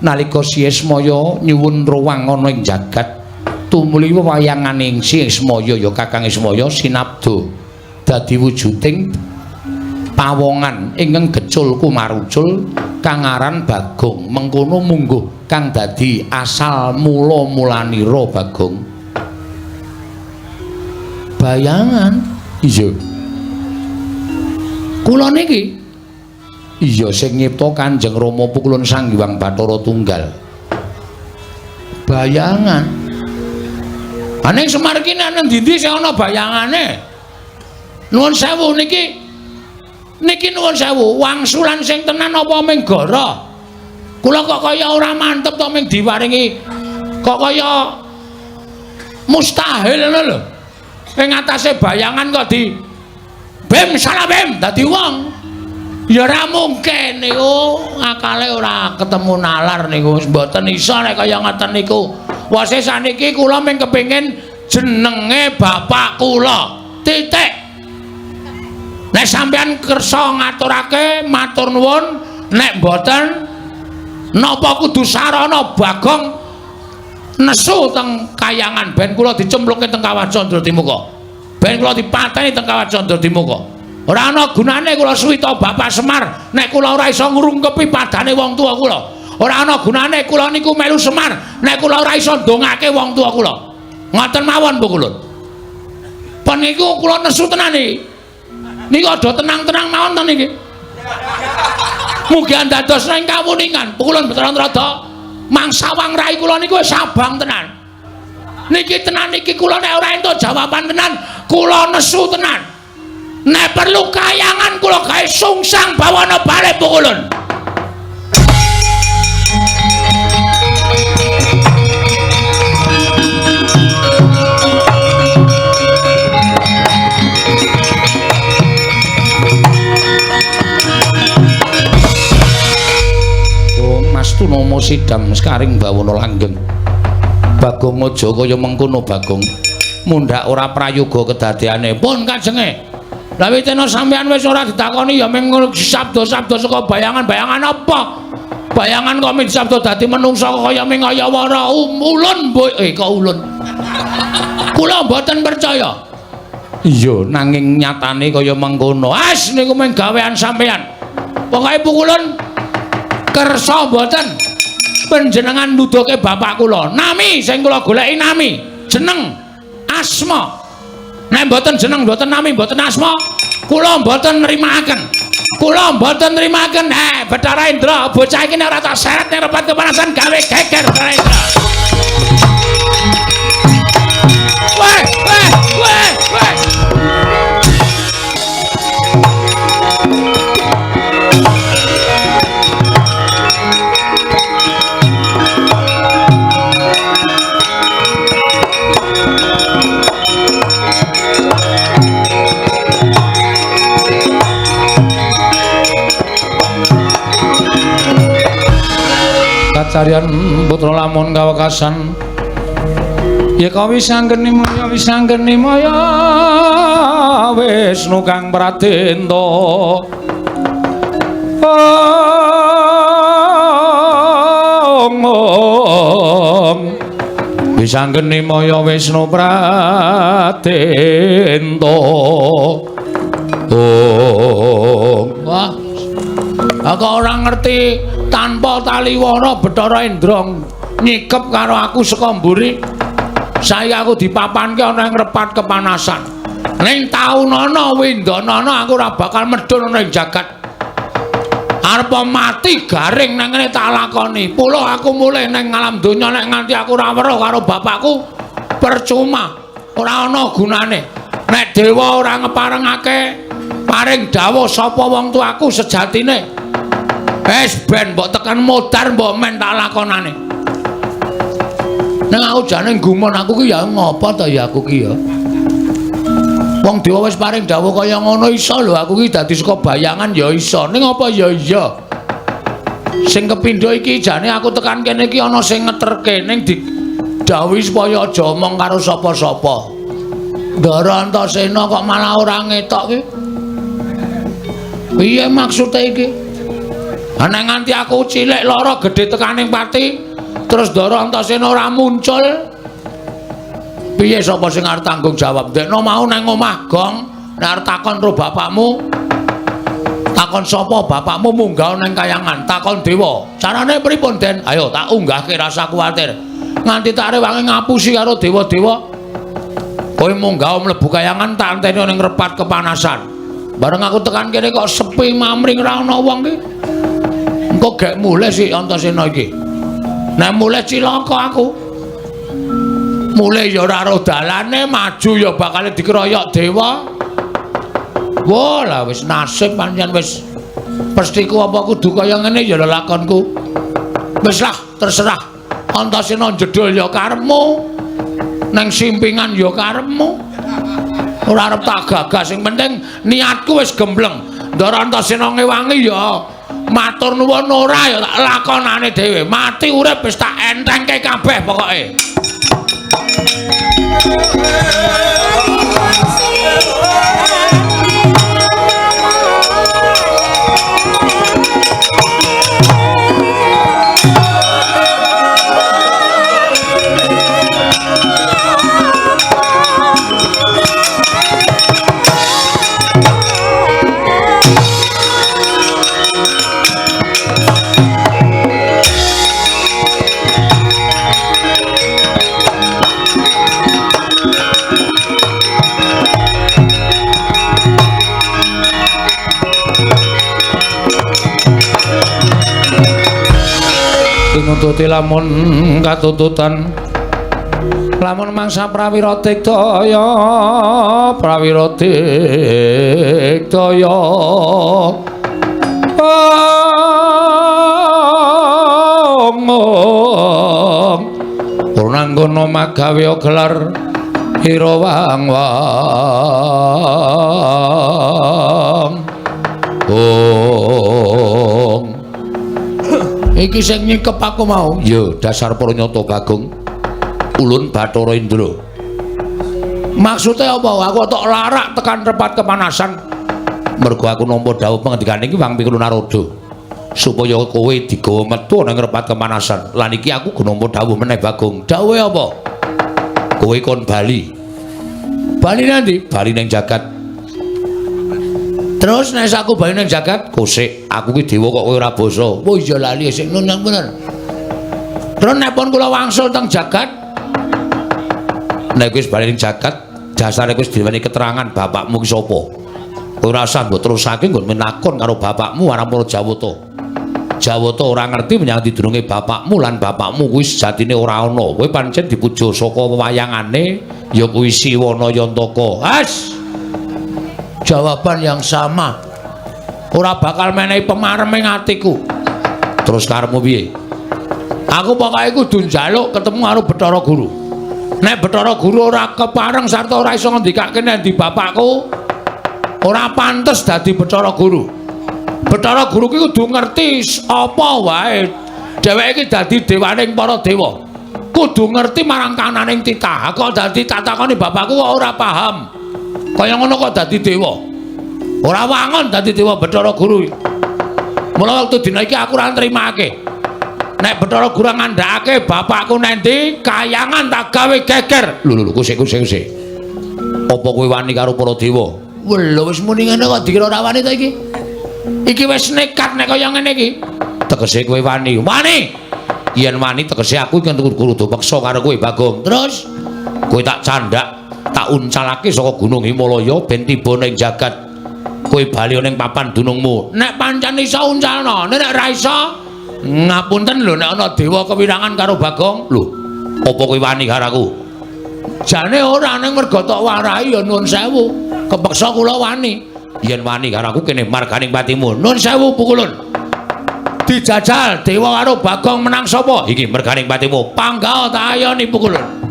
A: nalika Si Ismaya nyuwun ruwang ana ing jagat tumuli wewayanganing Si Ismaya ya Kakang Ismaya sinabda dadi wujuding pawongan ingkang gecul kumarucul kang aran Bagong. Mengkono mungguh kang dadi asal mula-mulanira Bagong. Bayangan iya. Kula niki iya sing nyipta Kanjeng Rama Pukulun Sang Hyang Bathara Tunggal. Bayangan. Ning Semar iki nang ndi-ndi sing ana bayangane? Nuwun sewu niki. Niki nuwun sewu, wangsulan sing tenan apa ming gara? Kula kok kaya ora mantep to ming diwaringi kok kaya mustahil ngono lho. Ing atase bayangan kok di bim salah bim dadi wong. Ya ora mungkin niku, akale ora ketemu nalar niku, mboten iso nek kaya ngoten niku. Wase saniki kula mung kepengin jenenge bapak kula. Titik. Nek sampeyan kersa ngaturake matur nuwun, nek mboten napa kudu sarana Bagong nesu teng kayangan ben kula dicemplungke teng Kawah Candradimuka. Ben kula dipateni teng Kawah Candradimuka. Ora ana gunane kula suwita Bapak Semar nek kula ora iso ngrungkepi padane wong tuwa kula. Ora ana gunane kula niku melu Semar nek kula ora iso ndongake wong tuwa kula. Ngoten mawon Bu Kulun. Pun niku kula nesu tenan iki. Niku aja tenang-tenang mawon to niki. Mugi andados ing kawuningan. Bu Kulun Bathara Narada mangsawang rai kula niku wis abang tenan. Niki tenan niki kula nek ora entuk jawaban tenan, kula nesu tenan. Nek perlu kayangan kula gawe sungsang bawana balik Bu Kulun. Oh, Mas Tunomo sidang sekaring bawana langgeng. Bagong aja kaya mengkono Bagong. Mundhak ora prayoga kedadeane. Pun kajenge. Lah witena sampean wis ora ditakoni ya mung sabda-sabda saka bayangan-bayangan apa? Bayangan kok mung sabda dadi menungsa kaya mung kaya wara ulun kok ulun. Kula mboten percaya. Iya, nanging nyatane kaya mengkono. As niku mung gawean sampean. Pokoke pukulun kersa mboten panjenengan nuduhke bapak kula. Nami sing kula goleki nami, jeneng, asma. Nek mboten jeneng, mboten nami, mboten asma, kula mboten nrimakaken. Kula mboten nrimakaken. Bathara Indra, bocah iki nek ora tak seret ning repat kepanasan gawe geger Bathara Indra. Weh, weh, weh, weh. Kacarian putra lamun kawekasan ya kawisanggeni maya wisanggeni maya Wisnu kang pradenta. Om wisanggeni maya Wisnu pradenta. Om. Wah, aku ora ngerti tanpa taliwana Bathara Indra nyikep karo aku saka mburi. Saiki aku dipapanke ana ing repat kepanasan. Ning taunana windanana aku ora bakal medhun ana ing jagat. Arep mati garing nang ngene tak lakoni. Puluh aku mulih ning alam donya nek nganti aku ora weruh karo bapakku percuma, ora ana gunane. Nek dewa ora ngeparengake paring dawuh sapa wong tuaku sejatine. Wis ben mbok tekan modar mbok men tak lakonane. Nang aku jane gumun aku ki ya ngopo to ya aku ki ya. Wong dewa wis paring dawuh kaya ngono iso lho aku ki dadi saka bayangan ya iso. Ning apa ya iya. Sing kepindho iki jane aku tekan kene iki ana sing ngeterke ning didhawuhi supaya aja omong karo sapa-sapa. Ndara Antasena kok malah ora ngetok ki. Piye maksude iki? Nek nganti aku cilik lara gedhe tekaning pati terus Ndara Antasena ora muncul piye sapa sing arep tanggung jawab? Ndekno mau nang omah Gong, nek arep takon karo bapakmu, takon sapa bapakmu munggah nang kayangan, takon dewa. Carane pripun, Den? Ayo tak unggahke rasa kuwatir. Nganti tak rewangi ngapusi karo dewa-dewa. Kowe munggah mlebu kayangan tak enteni ning repat kepanasan. Bareng aku tekan kene kok sepi mamring ra ana wong ki. Engko gek mulih si Antasena iki. Nek mulih cilaka aku. Mulih ya ora ro dalane, maju ya bakal dikeroyok dewa. Wah, lah wis nasib pancen wis pestiku apa kudu kaya ngene ya lelakonku. Wis lah, terserah. Antasena jedul ya karepmu. Nang simpingan ya karepmu. Ora arep tak gagas, sing penting niatku wis gembleng. Ndara Antasena ngewangi ya matur nuwun ora ya tak lakonane dhewe. Mati urip wis tak entengke kabeh pokoke. Tinututi lamun katututan lamun mangsa prawira digdaya prawira digdaya ong purnanggono magawe gelar ira wang wang ong. Iki sing nyikep aku mau. Ya, dasar pranyata Bagong. Ulun Bathara Indra. Maksude apa? Aku tok larak tekan tempat kepanasan. Mergo aku nampa dawuh pengendikane iki Wang Pikul Narada. Supaya kowe digawa metu nang repat kepanasan. Lan iki aku nampa dawuh meneh Bagong. Dawuhe apa? Kowe kon bali. Bali nanti? Bali ning jagat. Terus nek aku bali ning jagat, kosek aku ki dewa kok kowe ora basa. Oh iya lali sik nun bener. Terus nek pun kula wangsul teng jagat, nek wis bali ning jagat, dasare wis diweni keterangan bapakmu ki sapa. Kowe ora usah mbok terusake nggon menakon karo bapakmu marang para Jawata. Jawata ora ngerti menyang didurunge bapakmu lan bapakmu kuwi sejatine ora ana. Kowe pancen dipuja saka wewayangane ya kuwi Siwana Yantaka. Has. Jawaban yang sama. Ora bakal menehi pemarem ing atiku. Terus karepmu piye? Aku pokoke kudu njaluk ketemu karo Bathara Guru. Nek Bathara Guru ora kepareng sarta ora iso ngendikake nek ndi bapakku, ora pantes dadi Bathara Guru. Bathara Guru ki kudu ngerti apa wae. Dheweke iki dadi dewaning para dewa. Kudu ngerti marang kananing titah. Kok dadi tatakoni bapakku kok ora paham. Kaya ngono kok dadi dewa. Ora wangun dadi dewa Bathara Guru. Mula wektu dina iki aku ora nrimake. Nek Bathara Guru ngandhakake bapakku nendi, kayangan tak gawe geger. Lho lho kusik kusik kusik. Apa kowe wani karo para dewa? Lho wis muni ngene kok dikira ora wani ta iki? Iki wis nekat nek kaya ngene iki. Tegese kowe wani. Wani. Yen wani tegese aku iki kudu peksa karo kowe Bagong. Terus kowe tak candhak, tak uncalake saka Gunung Himalaya ben tiba ning jagat. Kowe bali ning papan dunungmu. Nek pancen iso uncalno, nek ora iso ngapunten lho nek ana dewa kewirangan karo Bagong. Lho, apa kowe wani karo aku? Jane ora, ning mergo tok warai ya nuwun sewu. Kepeksa kula wani. Yen wani karo aku kene marganing patimu. Nuwun sewu pukulun. Dijajal dewa karo Bagong menang sapa? Iki merganing patimu. Panggah ta ayoni pukulun.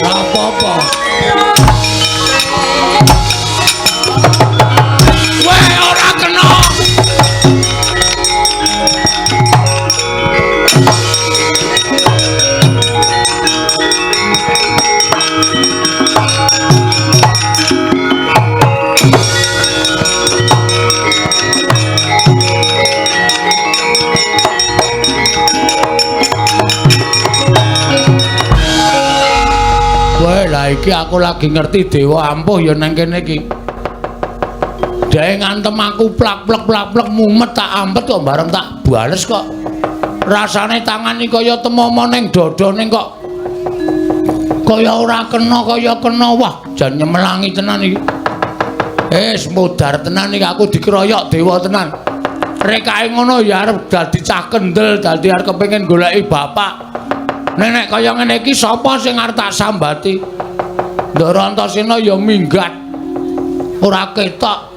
A: Ora apa-apa. Weh, ora kena. Wah, lah iki aku lagi ngerti dewa ampuh ya nang kene iki. Dhek ngantem aku plak-plek plak-plek mumet tak ampet kok bareng tak bales kok. Rasane tangan iki kaya temomo ning dada ning kok kaya ora kena kaya kena. Wah, jan nyemelangi tenan iki. Wis modar tenan iki aku dikeroyok dewa tenan. Rekake ngono ya arep dadi cah kendel, dadi arep kepengin goleki bapak. Nek kaya ngene iki sapa sing arep tak sambati? Ndara Antasena ya minggat. Ora ketok.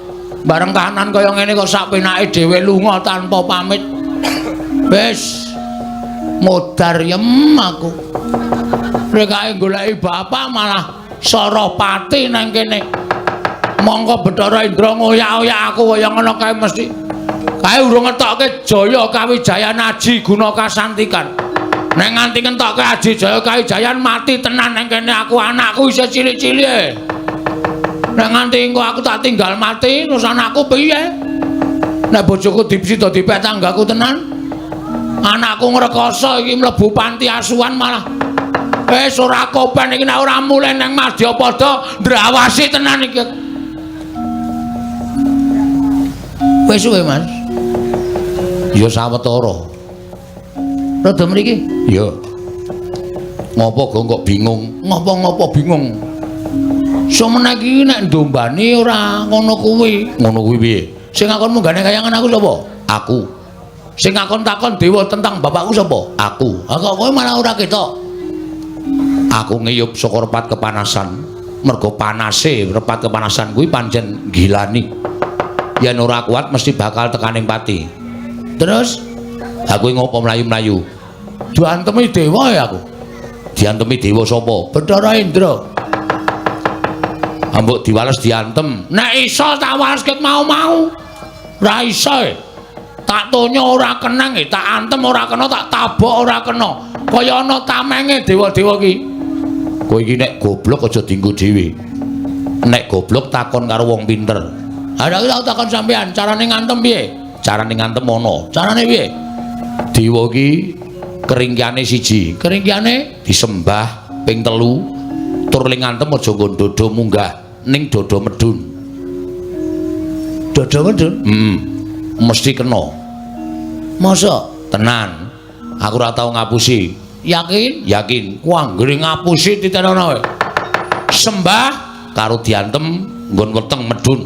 A: Bareng kahanan kaya ngene kok sak penake dhewe lunga tanpa pamit. Wis modar yem aku. Rekake goleki bapak malah Sarapati nang kene. Mongko Bathara Indra ngoyak-oyak aku kaya ngono kae mesti. Kae urung ngetokke Jaya Kawijayan Aji Guna Kasantikan. Nek nganti ngentokke Aji Jaya Kawijayan mati tenan nang kene aku, anakku isih cilik-cilik. Nek nganti engko aku tak tinggal mati terus anakku piye? Nek bojoku dipsida dipek tanggaku tenan. Anakku ngrekoso iki mlebu panti asuhan malah. Wis ora kopen iki nek ora mulih nang Madyapada ndrawasi tenan iki. Wis suwe, Mas. Ya sawetara. Rada mriki? Iya. Ngopo kok bingung? Ngopo-ngopo bingung. Sumene iki nek ndombani ora ngono kuwi. Ngono kuwi piye? Sing ngakon munggane kayangan aku sapa? Aku. Sing ngakon takon dewa tentang bapakku sapa? Aku. Ha kok kowe malah ora ketok. Aku ngiyup saka repat kepanasan. Mergo panase repat kepanasan kuwi pancen gilani. Yen ora kuat mesti bakal tekaning pati. Terus aku ngopo mlayu-mlayu? Diantemi dewa ya aku. Diantemi dewa sapa? Bathara Indra. Ambok diwales diantem. Nek iso tak wales ket mau-mau. Ora iso. Tak tonyo ora kenang, tak antem ora kena, tak tabok ora kena. Kaya ana tamenge dewa-dewa ki. Kowe iki nek goblok aja dienggo dhewe. Nek goblok takon karo wong pinter. Ha nek tak takon sampean, carane ngantem piye? Carane ngantem ana. Carane piye? Dewa iki keringkiane siji, keringkiane disembah ping 3, tur ling ngantem aja nggon dodo munggah ning dodo medun. Dodo medun? Heeh. Mesti kena. Masa? Tenan. Aku ora tau ngapusi. Yakin? Yakin. Ku anggere ngapusi titenono wae. Sembah karo diantem nggon weteng medun.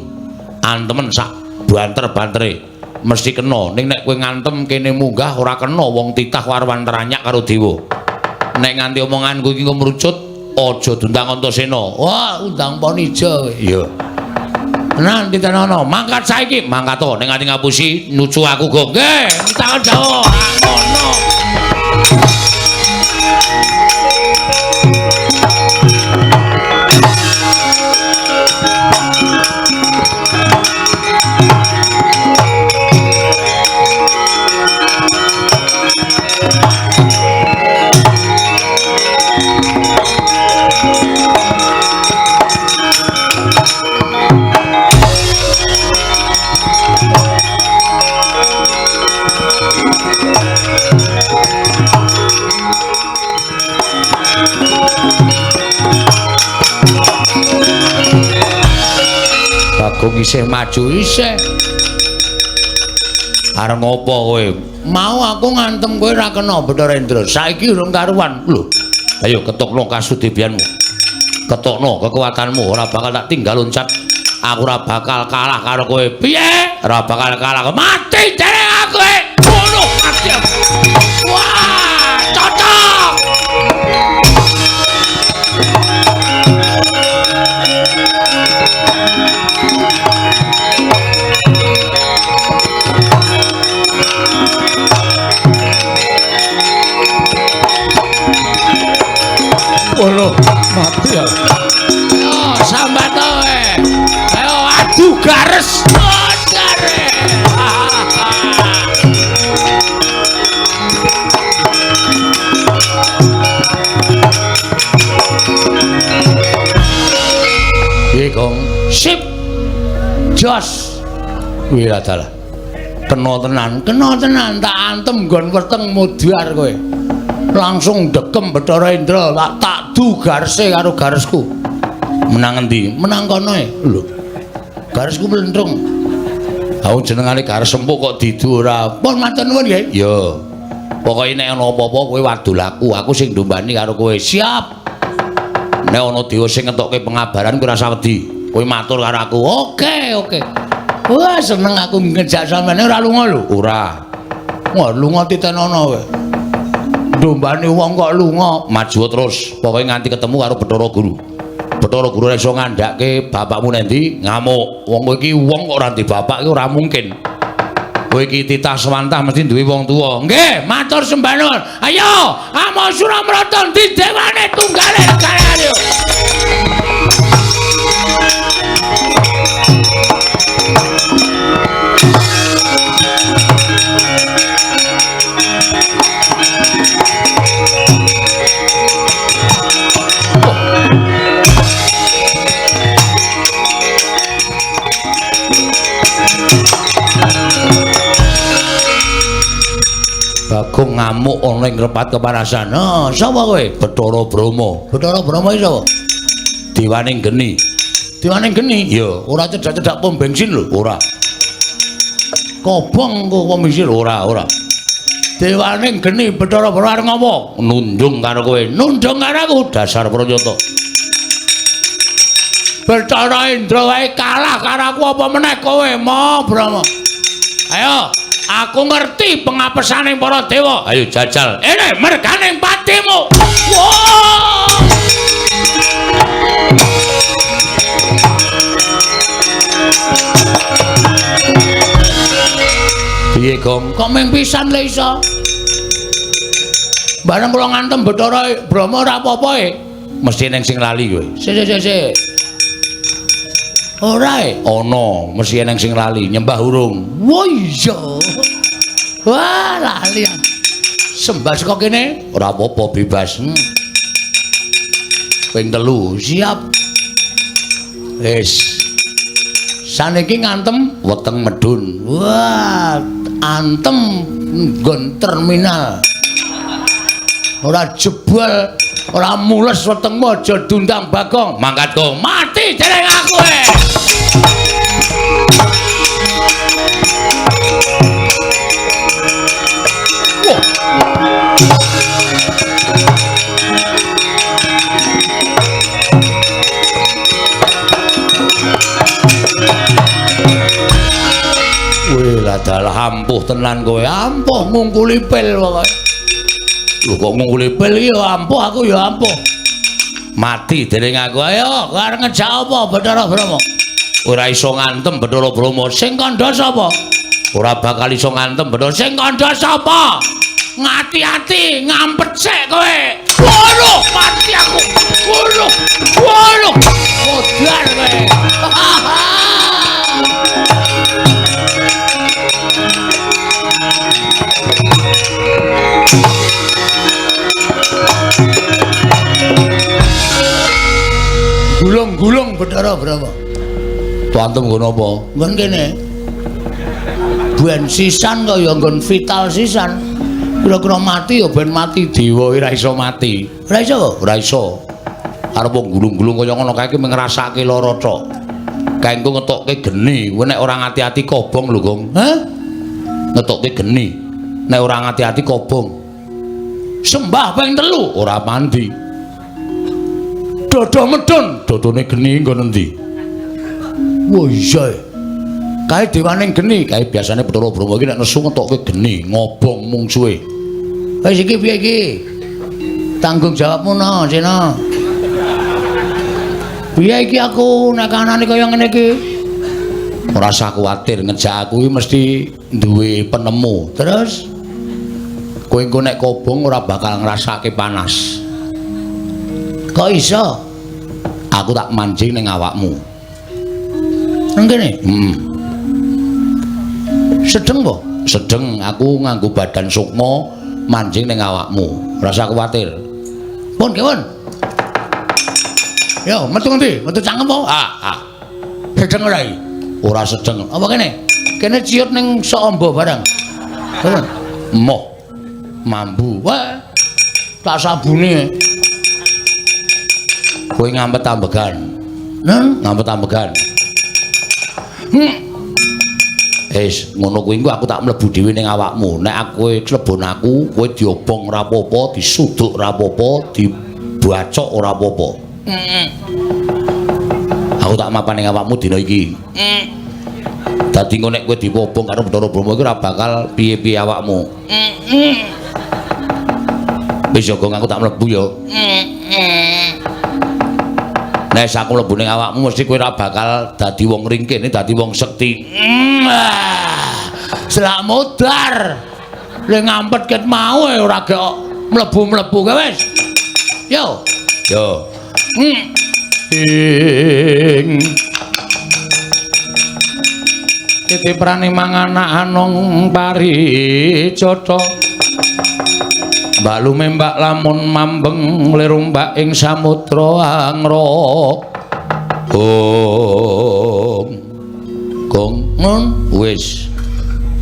A: Antemen sak banter-bantere. Mesti kena. Ning nek kowe ngantem kene munggah ora kena, wong titah warwan teranyak karo dewa. Nek nganti omonganku iki ngrucut, aja diundang Antasena. Wah, undang Ponija kowe. Iya. Tenan titenono, mangkat saiki, mangkat to nek nganti ngapusi nucu aku go. Nggih, tangan Jawa. Ngono. Bagong isih maju isih. Arep ngopo kowe? Mau aku ngantem kowe ora kena Bathara Indra. Saiki urung karuan. Lho. Ayo ketokno kasudebianmu. Ketokno kekuatanmu, ora bakal tak tinggal loncat. Aku ora bakal kalah karo kowe. Piye? Ora bakal kalah. Mati jare aku. Ngono mati aku. Wah, cocok. Waduh, Mati ya. Ayo sambat kowe. Ayo adu gares. Gares. Piye, Gong? Sip. Jos. Kuwi adalah. Kena tenan tak antem nggon weteng mudhar kowe. Langsung dekem Bathara Indra, tak du garese karo garesku. Menang endi? Menang kono e. Lho. Garesku mlentrung. Aku jenengane gares empuk kok didu ora. Pun matur nuwun nggih. Ya. Pokoke nek ana apa-apa kowe wadul aku, aku sing ndombani karo kowe. Siap. Nek ana dewa sing ngetokke pengabaran kowe ora wedi. Kowe matur karo aku. Oke, oke. Wah, seneng aku ngejak sampeyan ora lunga lho. Ora. Wah, lunga titenono kowe. Ndombani wong kok lunga, maju terus. Pokoke nganti ketemu karo Bathara Guru. Bathara Guru ora iso ngandhake bapakmu nendi ngamuk. Wong kowe iki wong kok ora ndek bapak iki ora mungkin. Kowe iki titah swantah mesti duwe wong tuwa. Nggih, matur sembah nuwun. Ayo, amo Suramrata ndi dewane tunggale negara. Bagong ngamuk ana ing repat kepanasan. "Ha, sapa kowe?" "Bathara Brahma." "Bathara Brahma iki sapa?" "Dewaning geni." "Dewaning geni?" "Ya, ora cedhak-cedhak pom bensin lho." "Ora." "Kobong kok pom bensin?" "Ora, ora." "Dewaning geni Bathara Brahma arep ngopo?" "Nundung karo kowe." "Nundung karo aku?" Dasar pranyata. Bathara Indra wae kalah karo aku apa meneh kowe, Ma Brahma. Ayo, aku ngerti pengapesane para dewa. Ayo jajal. Ene merganing patimu. Wah! Piye, Gong? Kok mung pisan le iso? Bareng kula ngantem Bathara Brahma ora apa-apa e. Mesti neng sing lali kowe. Sik sik sik. Ora e? Ana, mesti eneng sing lali, nyembah urung. Wah iya. Wah, lali. Sembah saka kene ora apa-apa bebas. Ping 3, siap. Wis. Saniki ngantem weteng medun. Wah, antem nggon terminal. Ora jebol, ora mules wetengmu aja diundang Bagong. Mangkat kok mati dereng aku e. Wah. Wih, dalah ampuh tenan kowe. Ampuh ngungkuli pil pokoke. Lho kok ngungkuli pil iki ya ampuh, aku ya ampuh. Mati dereng aku. Ayo, kowe arep ngejak apa Bathara Brahma? Ora iso ngantem Bathara Brahma. Sing kandha sapa? Ora bakal iso ngantem Bathara. Sing kandha sapa? Ngati-ati, ngampet sik kowe. Waduh, mati aku. Waduh. Waduh. Modar kowe. Gulung-gulung Bathara Brahma. Tuantem nggon apa? Nggon kene. Ben sisan kaya nggon vital sisan. Kira-kira mati ya ben mati dewa ora iso mati. Ora iso kok? Ora iso. Arep gulung-gulung kaya ngono kae iki ngrasake lara tok. Kae engko ngetokke geni, kowe nek ora ngati-ati kobong lho, Gong. Hah? Ngetokke geni. Nek ora ngati-ati kobong. Sembah ping 3 ora mandi. Dodo medun, dodone geni nggon endi? Wah iya. Kae dewaning geni, kae biasane Bathara Brahma iki nek nesu ngetokke geni, ngobong mungsuhe. Wis iki piye iki? Tanggung jawabmu no, Sena. Piye iki aku nek anane kaya ngene iki? Ora usah kuwatir, ngejak aku iki mesti duwe penemu. Terus kowe engko nek kobong ora bakal ngrasake panas. Kok iso? Aku tak mancing ning awakmu. Nang kene? Heeh. Sedeng po? Sedeng, aku nganggo badan sukma mancing ning awakmu. Rasa kuwatir. Pun, pun. Yo, metu ngendi? Metu cangkem po? Ah, ah. Sedeng ora iki? Ora sedeng. Apa kene? Kene ciut ning sok amba barang. Pun. Moh. Mambu. Wah. Tak sabune. Kowe ngampet ambegan. Neng, ngampet ambegan. Wis, ngono kuwi engko aku tak mlebu dhewe ning awakmu. Nek aku klebon aku, kowe diobong ora apa-apa, disuduk ora apa-apa, dibacok ora apa-apa. Aku tak mapan ning awakmu dina iki. Dadi engko nek kowe diobong karo Bathara Brahma iki ora bakal piye-piye awakmu. Wis ya, Gong, aku tak mlebu ya. Nek aku mlebu ning awakmu mesti kowe ora bakal dadi wong ringkih, dadi wong sekti. Selak modar. Le ngampet ket mau ora gek mlebu-mlebu ke wis. Yo. Yo. Ing titiprane manganak anung paricotha. Mbak lumembak lamun mambeng lirumbak ing samudra angra. Gong. Gong ngon wis.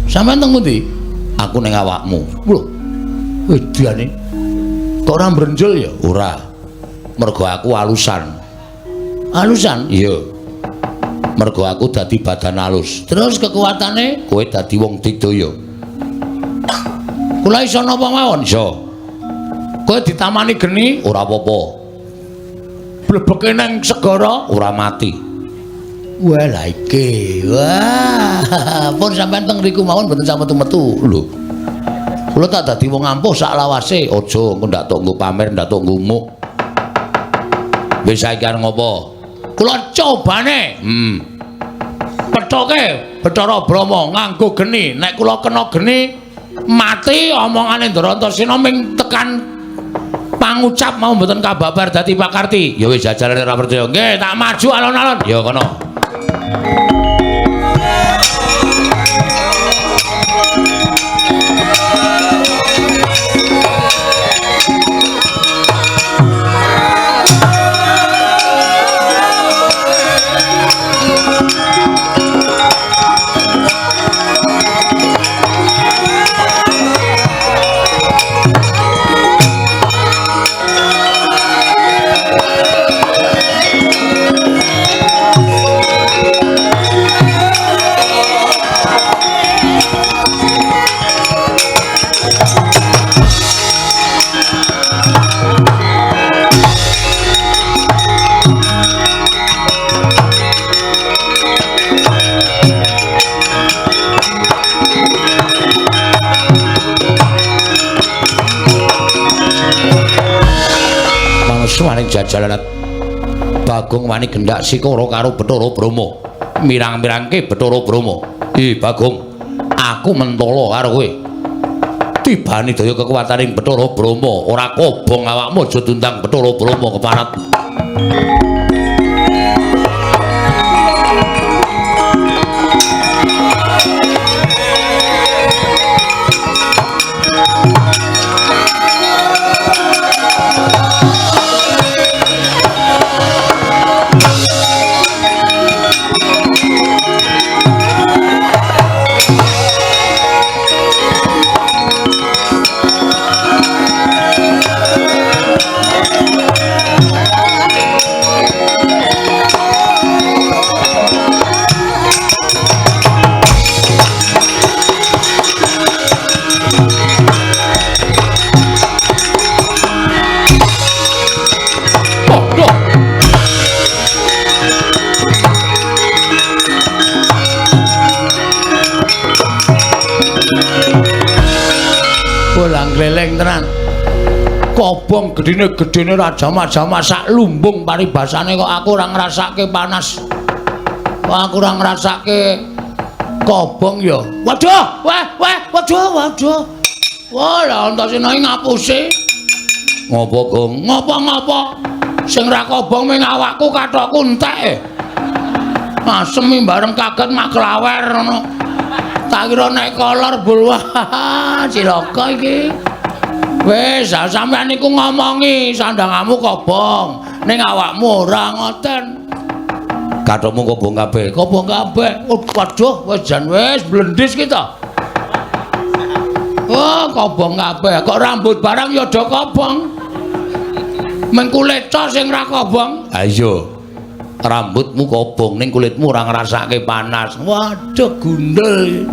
A: Sampeyan teng pundi? Aku ning awakmu. Lho. Wedane. Kok ora mbrenjul ya? Ora. Mergo aku alusan. Alusan? Iya. Mergo aku dadi badan alus. Terus kekuatane kowe dadi wong digdaya. Kula iso napa mawon? Iso. Kowe ditamani geni ora apa-apa. Blebeke nang segara ora mati. Wah lha iki. Wah, pun sampean teng mriku mawon mboten sampe metu-metu. Lho. Kula tak dadi wong ampuh sak lawase. Aja engko ndak tok nggo pamer, ndak tok nggo muk. Wis saiki arep ngopo? Kula cobane. Pethoke Bathara Brahma nganggo geni. Nek kula kena geni mati omongane Ndara Antasena ming tekan pangucap mau mboten kababar dadi pakarti. Ya wis jajalane ora percaya. Nggih, tak maju alon-alon. Ya kono. Maning jajalan Bagong wani gendak sikara karo Bathara Brahma. Mirang-mirangke Bathara Brahma. Ih Bagong, aku mentala karo kowe. Tibani daya kekuataning Bathara Brahma, ora kobong awakmu aja diundang Bathara Brahma keparat. Gleleng tenan. Kobong gedine-gedine ra jamak-jamak sak lumbung paribasane kok aku ora ngrasake panas. Kok aku ora ngrasake kobong ya. Waduh, wah, wah, waduh, waduh. Wah, lah Antasena iki ngapusi. Ngopo, Gong? Ngopo-ngopo? Sing ra kobong ming awakku kathokku entek. Asem bareng kaget mak klawer ngono. Tak kira nek kolor bul wah cilaka iki. Wis, sampean niku ngomongi sandangamu kobong, ning awakmu ora ngoten. Kathokmu kobong kabeh. Kobong kabeh. Waduh, wis jan wis blendis kita. Wah, kobong kabeh. Kok rambut barang ya do kobong. Meng kulit to sing ra kobong. Ha iya. Rambutmu kobong ning kulitmu ora ngrasake panas. Waduh, gundel.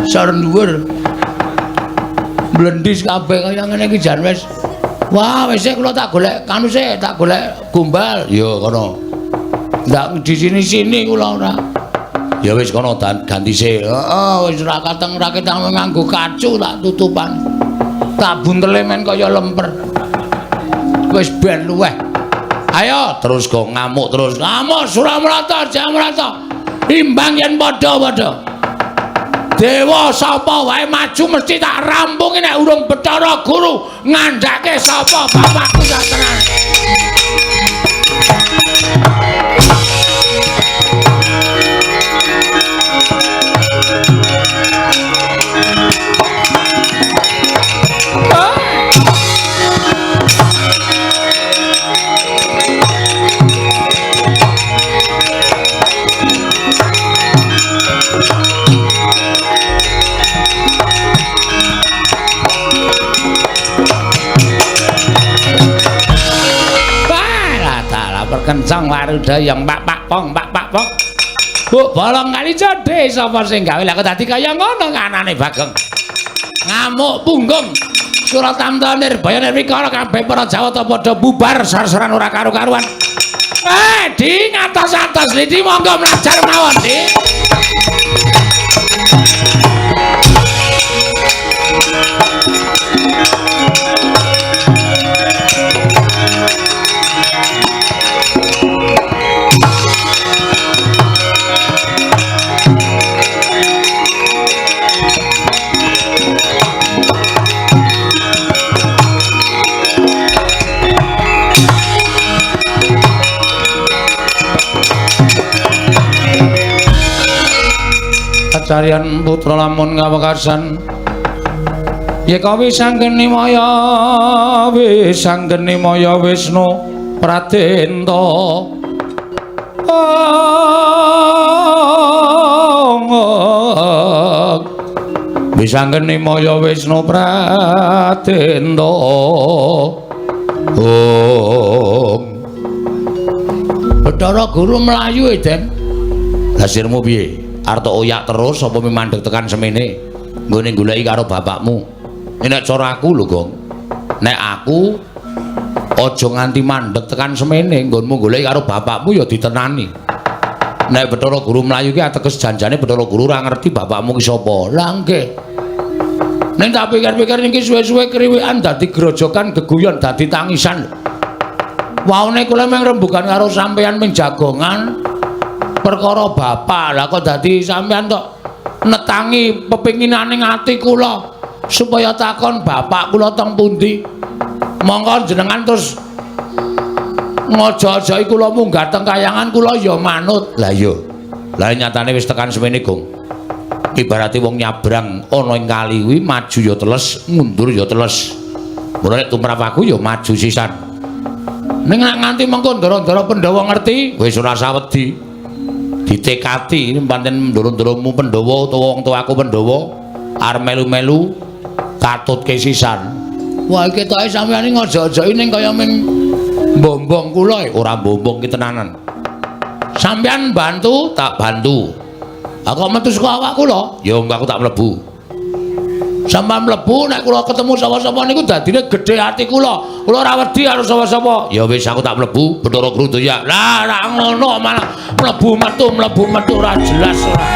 A: Sor dhuwur. Blendis kabeh kaya ngene iki jan wis. Wah, wis kula tak golek kanu sik, tak golek gombal. Ya kono. Ndak di sini-sini kula ora. Ya wis kono ganti sik. Heeh, wis ora kateng ra ketang nganggo kacu tak tutupan. Tak buntele men kaya lemper. Wis ben luweh. Ayo terus kok ngamuk terus. Ngamuk Suramrata, Jamrata. Imbang yen padha-padha. Dewa sapa wae maju mesti tak rampungi nek urung Bathara Guru ngandhake sapa bapakku sak tenan. Kencang waruda yang pak pak pong pak pak pong. Bu bolong kali jodhe sapa sing gawe lah kok dadi kaya ngono anane Bagong. Ngamuk punggung. Suratamta Nirbaya Nirwikara kabeh para Jawata padha bubar sar-saran ora karu-karuan. Di ngatos-atos lidi monggo mlajar mawon, Di. Kacarian putra lamun kawekasan yeka wisanggeni maya wisanggeni maya Wisnu Pradenta. Wisanggeni maya Wisnu Pradenta. Om Bathara Guru mlayu Den. Lah sirmu piye? Arep oyak terus apa mandeg tekan semene nggone goleki karo bapakmu. Nek cara aku lho, Gong. Nek aku aja nganti mandeg tekan semene nggonmu goleki karo bapakmu ya ditenani. Nek Bathara Guru mlayu ki ateges janjane Bathara Guru ora ngerti bapakmu ki sapa. Lah nggih. Ning tak pikir-pikir niki suwe-suwe kriwikan dadi grojokan geguyon dadi tangisan. Waune kula mung rembugan karo sampeyan ming jagongan perkara bapak. Lah kok dadi sampeyan tok netangi pepinginane ati kula supaya takon bapak kula teng pundi. Monggo jenengan terus ngojo-ojoki kula munggah teng kayangan kula ya manut. Lah iya. Lah nyatane wis tekan semene, Gong. Ibarate wong nyabrang ana ing kali kuwi maju ya teles, mundur ya teles. Mula nek tumrap aku ya maju sisan. Ning nek nganti mengko ndara-ndara Pandhawa ngerti, wis ora sawedi. Ditekati pancen ndoro-ndoromu Pandhawa utawa wong tuaku Pandhawa arep melu-melu katutke sisan. Wah iki ketoke sampeyan iki ngojo-ojoki ning kaya ming mbombong kula ora mbombong ki tenanan. Sampeyan bantu tak bantu. Aku metu saka awak kula, ya aku tak mlebu. Sampeyan mlebu nek kula ketemu sapa-sapa niku dadine gedhe ati kula. Kula ora wedi karo sapa-sapa. Ya wis aku tak mlebu, Bathara Guru ya. Lah ora ngono malah mlebu metu ora jelas ora.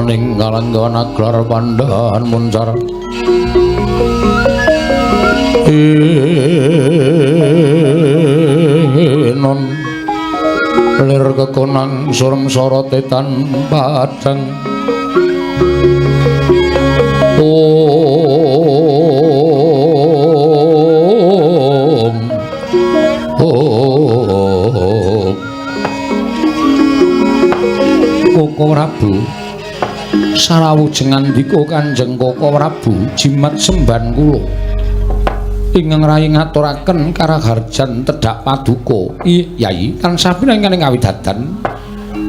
A: Ning kalanggawan aglar pandhan muncar non lir kekonang surem sorote tan padang om om Koko Prabu sarawujeng ngandika Kanjeng Koko Prabu jimat semban kula ingkang rayi ngaturaken karaharjan tedhak paduka. Yai tansah pinangan ing kawidadan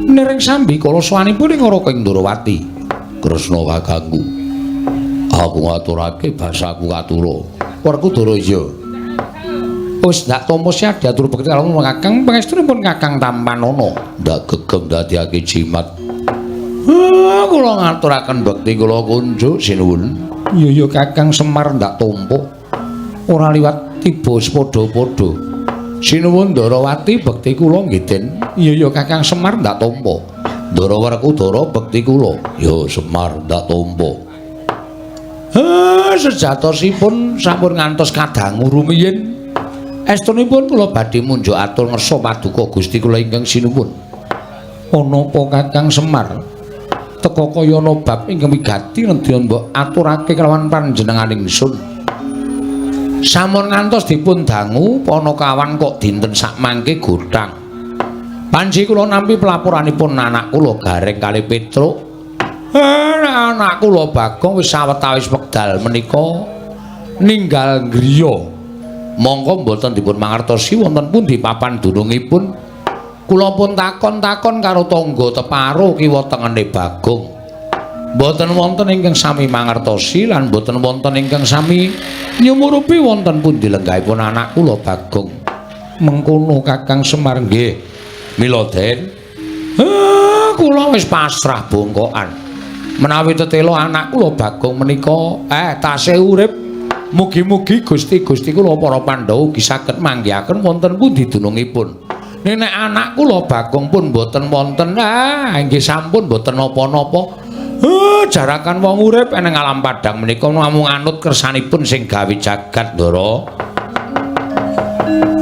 A: niring sambi kala sowanipun ing Raka ing Ndorowati. Kresna kakangku, aku ngaturake basaku katura. Werkudara iya wis ndak tampa siadya atur bekti karo Kakang pangestunipun Kakang Tampanana ndak gegem dadiake jimat. Kula ngaturaken bekti kula kunjuk sinuwun. Iya iya Kakang Semar ndak tampa. Ora liwat tiba padha-padha. Sinuwun Ndorowati bekti kula nggih Den. Iya iya Kakang Semar ndak tampa. Ndara Werkudara bekti kula. Ya Semar ndak tampa. Sejatosipun sampun ngantos kadangu rumiyin. Estunipun kula badhe munjuk atur ngersa paduka Gusti kula ingkang sinuwun. Ana apa Kakang Semar? Teka kaya ana bab ingkang wigati nedya mbok aturake kelawan panjenengan ingsun. Sampun ngantos dipun dangu panakawan kok dinten sakmangke gothang. Panji kula nampi pelaporanipun anak kula Gareng kali Petruk. Anak kula Bagong wis sawetawis wekdal menika ninggal griya. Mongko mboten dipun mangertosi wonten pundi papan dunungipun. Kula pun takon-takon karo tangga teparo kiwa tengene Bagong. Mboten wonten ingkang sami mangertosi lan mboten wonten ingkang sami nyumurupi wonten pundi lenggahipun anak kula Bagong. Mengkono Kakang Semar nggih. Mila Den, kula wis pasrah bongkokan. Menawi tetela anak kula Bagong menika tasih urip, mugi-mugi Gusti-gusti kula para Pandhawa ugi saged manggihaken wonten pundi dunungipun. Nek anak kula Bagong pun mboten wonten, nggih sampun mboten napa-napa. Jarakan wong urip eneng alam padhang menika namung anut kersanipun sing gawe jagat, Ndara.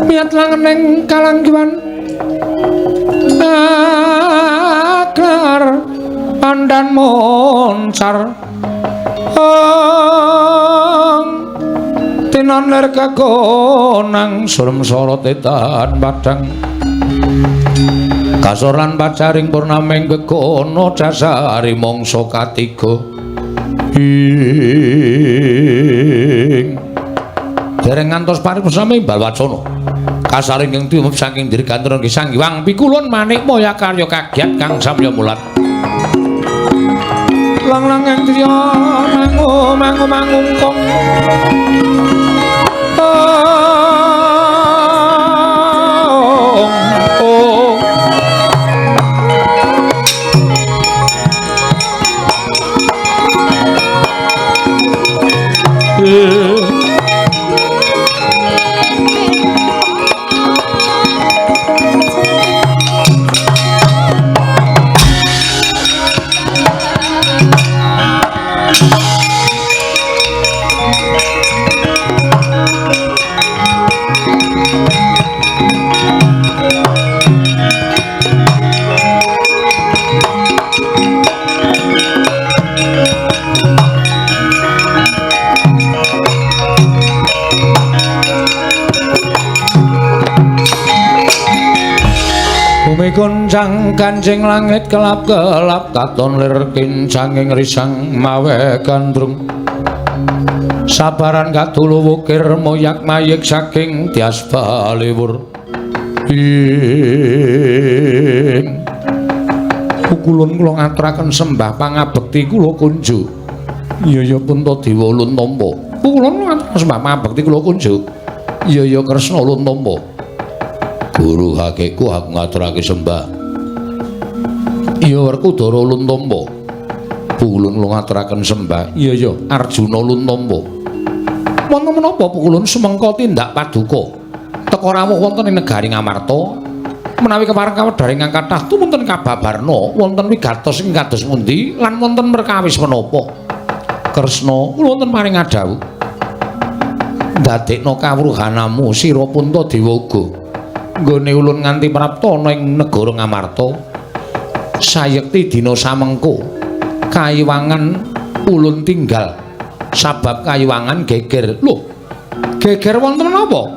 A: Miyat langeneng kalanggiwan akar pandan moncar tinon lir kekonang surem sorote tan padhang kasor lan pacaring purnaming gegono dasari mangsa katiga ing dereng ngantos paripurna imbal wacana kasaring ing timup saking dirgantara nggih Sang Hyang Pikulun manik maya karya kagiat kang samya mulat lang lang ing driya mangu mangu mangungkung Bumi goncang kancing langit kelap-kelap katon lir kincanging risang mawe gandrung. Sabaran kadulu wukir moyak mayik saking tias baliwur. Ing pukulun kula ngaturaken sembah pangabekti kula kunjuk. Iya ya Puntadewa ulun tampa. Pukulun ngaturaken sembah pangabekti kula kunjuk. Iya ya Kresna ulun tampa. Guru hakiku aku ngaturake sembah. Iya Werkudara ulun tampa. Pukulun kula ngaturaken sembah. Iya ya Arjuna ulun tampa. Wonten menapa pukulun sumengka tindak paduka? Teka rawuh wonten ing negari Ngamarta. Menawi kepareng kawedhar ingkang kathah tumunten kababarna wonten wigatos ing kados pundi lan wonten perkawis menapa? Kresna kula wonten paring adhawuh. Ndadekna kawruhanamu sira Puntadewa uga. Nggone ulun nganti prapta ana ing negara Ngamarta. Sayekti dina samengko kayiwangan ulun tinggal sabab kayiwangan geger. Lho, geger wonten menapa?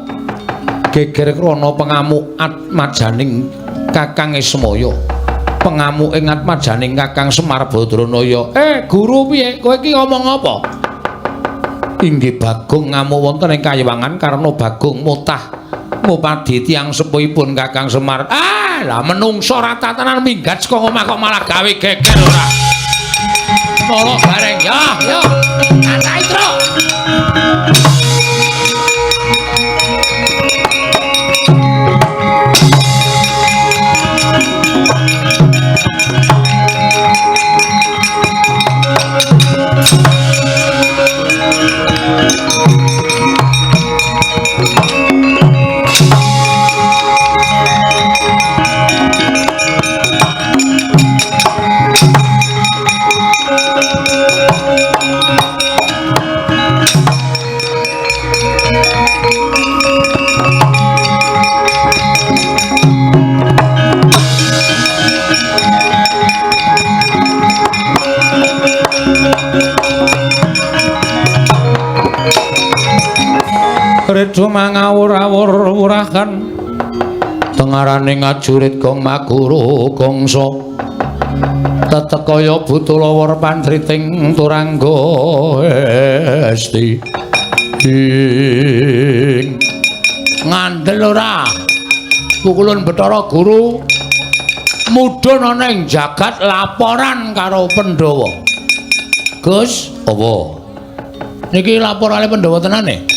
A: Geger krana pengamuk atmajaning Kakang Ismaya. Pengamuk ing atmajaning Kakang Semar Badranaya. Guru piye? Kowe iki ngomong apa? Inggih Bagong ngamuk wonten ing kayiwangan karena Bagong mutah ngupadi tiyang sepuhipun Kakang Semar. Ah, lah menungso rata tenan minggat saka omah kok malah gawe geger ora. Nolo bareng ya, ya. Katai truk. Redo mangawur-awur wurahan tengarane ngajurit gong maguru gongso tetek kaya buta lawar pantriting turangga esti ing ngandel ora pukulun Bathara Guru mudhun ana ing jagat laporan karo Pandhawa. Gus, apa? Niki laporane Pandhawa tenane?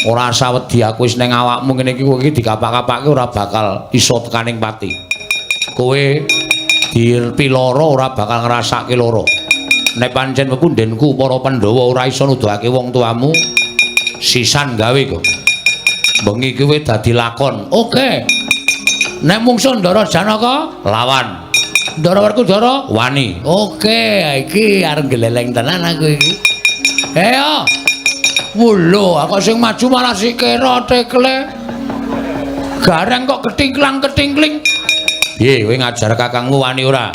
A: Ora usah wedi aku wis ning awakmu ngene iki kowe iki dikapak-kapake ora bakal iso tekaning pati. Kowe dirpiloro ora bakal ngrasake lara. Nek pancen pepundhenku para Pandhawa ora iso nuduhake wong tuamu, sisan gawe kok. Bengi kowe dadi lakon. Oke. Nek mungsuh Ndara Janaka lawan. Ndara Werkudara wani. Oke, iki arep gleleng tenan aku iki. Ayo. Wulo, aku sing maju malah sikira tekle. Gareng kok ketingklang-ketingkling. Piye kowe ngajar kakangmu wani ora?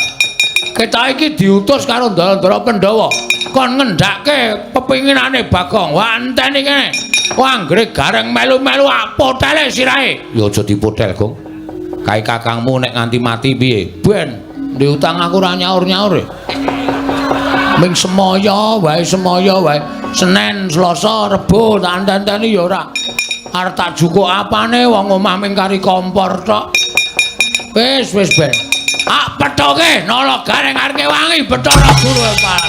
A: Kita iki diutus karo ndara-ndara Pandhawa kon ngendhake pepinginane Bagong. Wah, enteni kene. Wah, anggere gareng melu-melu apotele sirahe. Ya aja dipotel, Gong. Kae kakangmu nek nganti mati piye? Ben, ndek utang aku ora nyaur-nyaur. Ming semaya wae, semaya wae. Senin, Selasa, Rebo tak enteni ya ora. Arep tak jukuk apane wong omah ming kari kompor tok. Wis wis ben. Ah pethoke nala gareng arke wangi Bathara Guru Pak.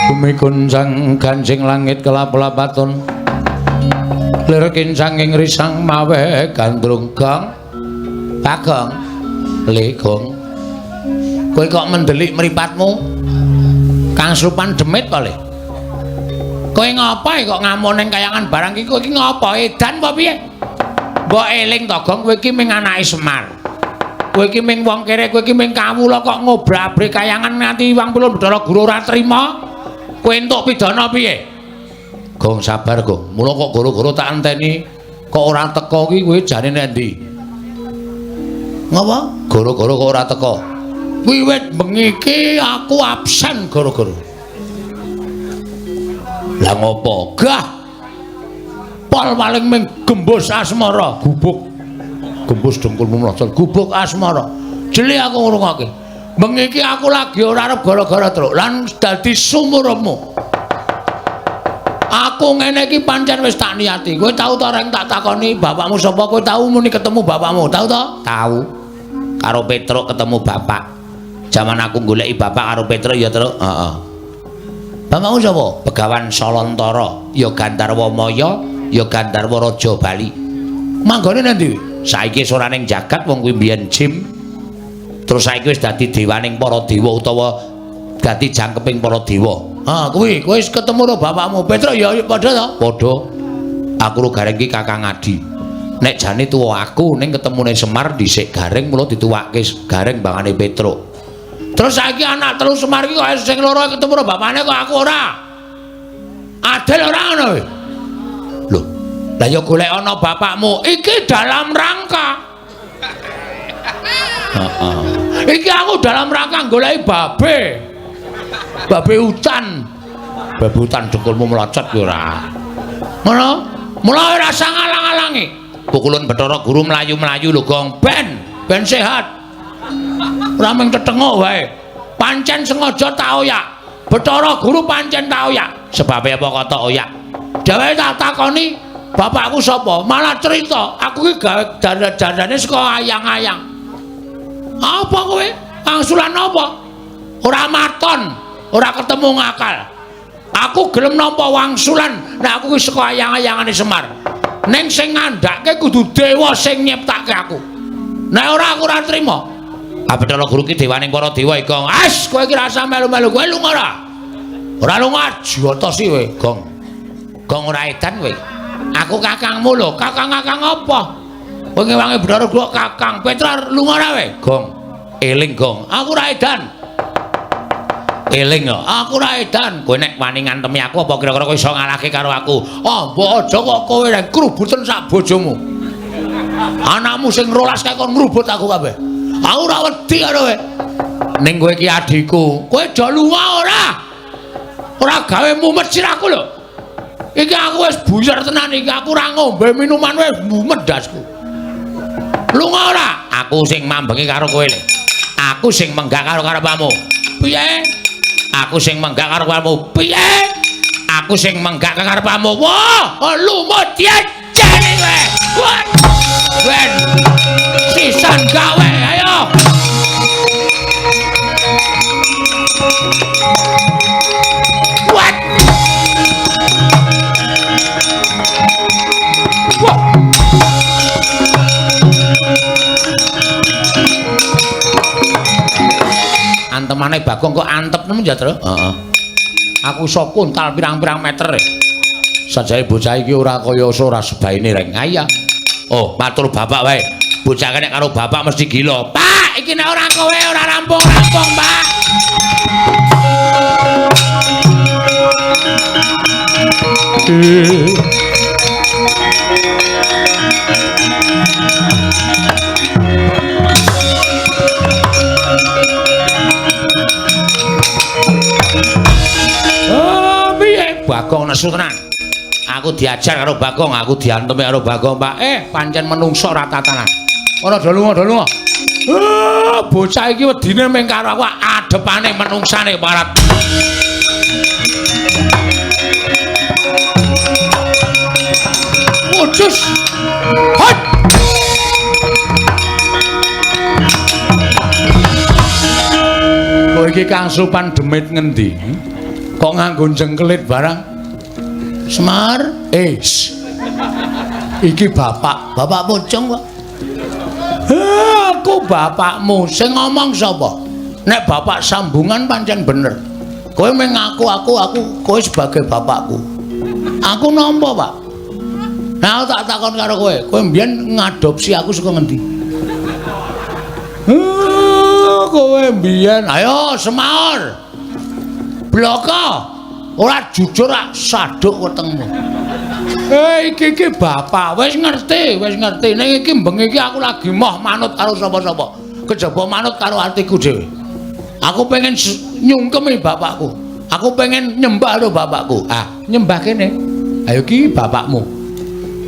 A: Bumi goncang ganjing langit kelap-lapaton lir kincanging risang mawe gandrung. Gong Bagong le gong, kowe kok mendelik mripatmu kang srupan demit kok le? Kowe ngapa kok ngamuk ning kayangan barang iki? Kowe iki ngapa edan apa piye? Mbok eling to Gong, kowe iki ming anake Semar, kowe iki ming wong kere, kowe iki ming kawula kok ngobrak-abrik kayangan nganti wang pulun Bathara Guru ora trima. Kowe entuk pidana piye? Gong sabar, Gong. Mula kok goro-goro tak enteni kok ora teko ki kowe jane nek ndi? Ngapa? Goro-goro kok ora teko. Wiwit bengi iki aku absen goro-goro. Lah ngopo? Gah. Pol paling ming gembus asmara, gubuk. Gembus dengkulmu mlocol, gubuk asmara. Jeli aku ngrungokke. Bengi iki aku lagi ora arep gara-gara truk lan dadi sumurmu. Aku ngene iki pancen wis tak niati. Kowe tau ta reng tak takoni bapakmu sapa? Kowe tau muni ketemu bapakmu? Tau ta? Tau. Karo Petruk ketemu bapak. Jaman aku goleki bapak karo Petruk ya, Truk. Heeh. Bapakmu sapa? Begawan Salantara, ya Gandharwa Maya, ya Gandharwa Raja Bali. Manggone nang ndi? Saiki wis ora ning jagat wong kuwi mbiyen jim. Terus saiki wis dadi dewaning para dewa utawa dadi jangkeping para dewa. Ah, kuwi kowe wis ketemu karo bapakmu. Petruk ya padha ta? Padha. Aku ro Gareng ki Kakang Adi. Nek jane tuwa aku ning ketemune Semar dhisik Gareng mula dituwake Gareng bangane Petruk. Terus saiki anak telu Semar iki kok sing loro ketemu karo bapakne kok aku ora. Adil ora ngono kowe? Lho, lah ya golek ana bapakmu. Iki dalam rangka. Heeh. Iki aku dalam rangka goleki babe. Babe hutan. Babe hutan dengkulmu melocot ya ora. Ngono? Mula ora usah ngalang-alangi. Pukulun Bathara Guru mlayu-mlayu lho, Gong. Ben, ben sehat. Ora mung tetenguk wae. Pancen sengaja tak oyak. Bathara Guru pancen tak oyak. Sebabe apa kok tak oyak? Dheweke tak takoni bapakku sapa? Malah cerita, aku iki gawe dandane saka ayang-ayang. Apa kowe? Angsulan apa? Ora maton, ora ketemu ngakal. Aku gelem nampa wangsulan nek aku iki saka ayang-ayangane Semar. Ning sing ngandhake kudu dewa sing nyiptake aku. Nek ora aku ora trima. Ah Bathara Guru ki dewaning para dewa iki, Gong. As, kowe iki rasa melu-melu kowe lunga ora? Ora lunga jotosi kowe, Gong. Gong ora edan kowe. Aku kakangmu lho, kakang-kakang apa? Kowe ngewangi Bathara Guru kakang. Petra lunga ora kowe? Gong. Eling, Gong. Aku ora edan. Eling kok. Aku ora edan. Kowe nek wani ngantemi aku apa kira-kira kowe iso ngalahke karo aku? Ah, mbok aja kok kowe reng krubuten sak bojomu. Anakmu sing rolas kae kon ngrubut aku kabeh. Aku ora wedi karo kowe. Ning kowe iki adhiku. Kowe aja lunga ora. Ora gawe mumet sirahku lho. Iki aku wis buyar tenan iki. Aku ora ngombe minuman wis mumet ndasku. Lunga ora? Aku sing mambengi karo kowe lho. Aku sing menggak karo karepmu. Piye? Aku sing menggak karo karepmu. Piye? Aku sing menggak karo karepmu. Wah, lumut jejene kowe. Wah. Ben. Sisan gawe, ayo. What? Wah. Antemane Bagong kok antep nemen ya, Tru? Heeh. Aku iso kuntal pirang-pirang meter. Sajane bocah iki ora kaya ora sebaine reng. Ha iya. Oh, matur bapak wae. Bocah nek karo bapak mesti gila. Pak, iki nek ora kowe ora rampung-rampung, Pak. Oh, piye? Bagong nesu tenan. Aku diajar karo Bagong, aku diantemi karo Bagong, Pak. Pancen menungso ora tatanan. Ora do lunga, do lunga. Bocah iki wedine mung karo aku adepane menungsane parat. Wujus. Hot. Kowe iki Kang Supan demit ngendi? Kok nganggo jengkelit barang? Semar, iki bapak, bapak pocong kok. Aku bapakmu, sing ngomong sapa? Nek bapak sambungan pancen bener. Kowe mung ngaku aku kowe sebagai bapakku. Aku nampa, Pak. Nah, tak takon karo kowe, kowe mbiyen ngadopsi aku saka ngendi? Kowe mbiyen, ayo semaur. Bloko. Ora jujur rak saduk wetengmu. Iki iki bapak wis ngerti, wis ngerti. Ning iki bengi iki aku lagi moh manut karo sapa-sapa. Kejaba manut karo atiku dhewe. Aku pengen nyungkemi bapakku. Aku pengen nyembah karo bapakku. Ah, nyembah kene. Ayo iki bapakmu.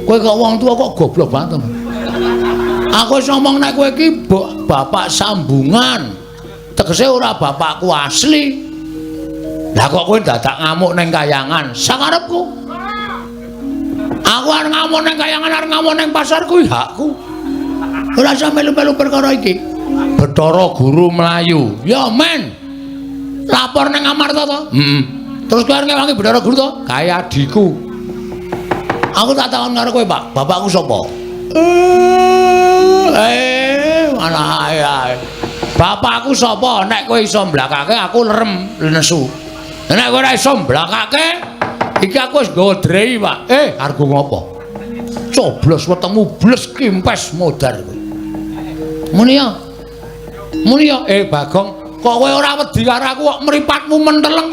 A: Kowe kok wong tua kok goblok banget. Aku wis ngomong nek kowe iki bapak sambungan. Tegese ora bapakku asli. Lah kok kowe dadak ngamuk ning kayangan? Sakarepku. Aku arep ngamuk ning kayangan, arep ngamuk ning pasar kuwi hakku. Ora usah melu-melu perkara iki. Bathara Guru mlayu. Ya men. Lapor ning Amarta to? Heeh. Terus kowe arep ngewangi Bathara Guru to? Kae adhiku. Aku tak takon karo kowe, Pak. Bapakku sapa? Malah ae. Bapakku sapa? Nek kowe iso mblakake aku lerem nesu. Nek kowe ora iso mblakake, iki aku wis nggawa drei, Pak. Argo ngopo? Coblos wetengmu bles kimpes modar kowe. Muni ya. Muni ya, Bagong, kok kowe ora wedi karo aku kok mripatmu menteleng?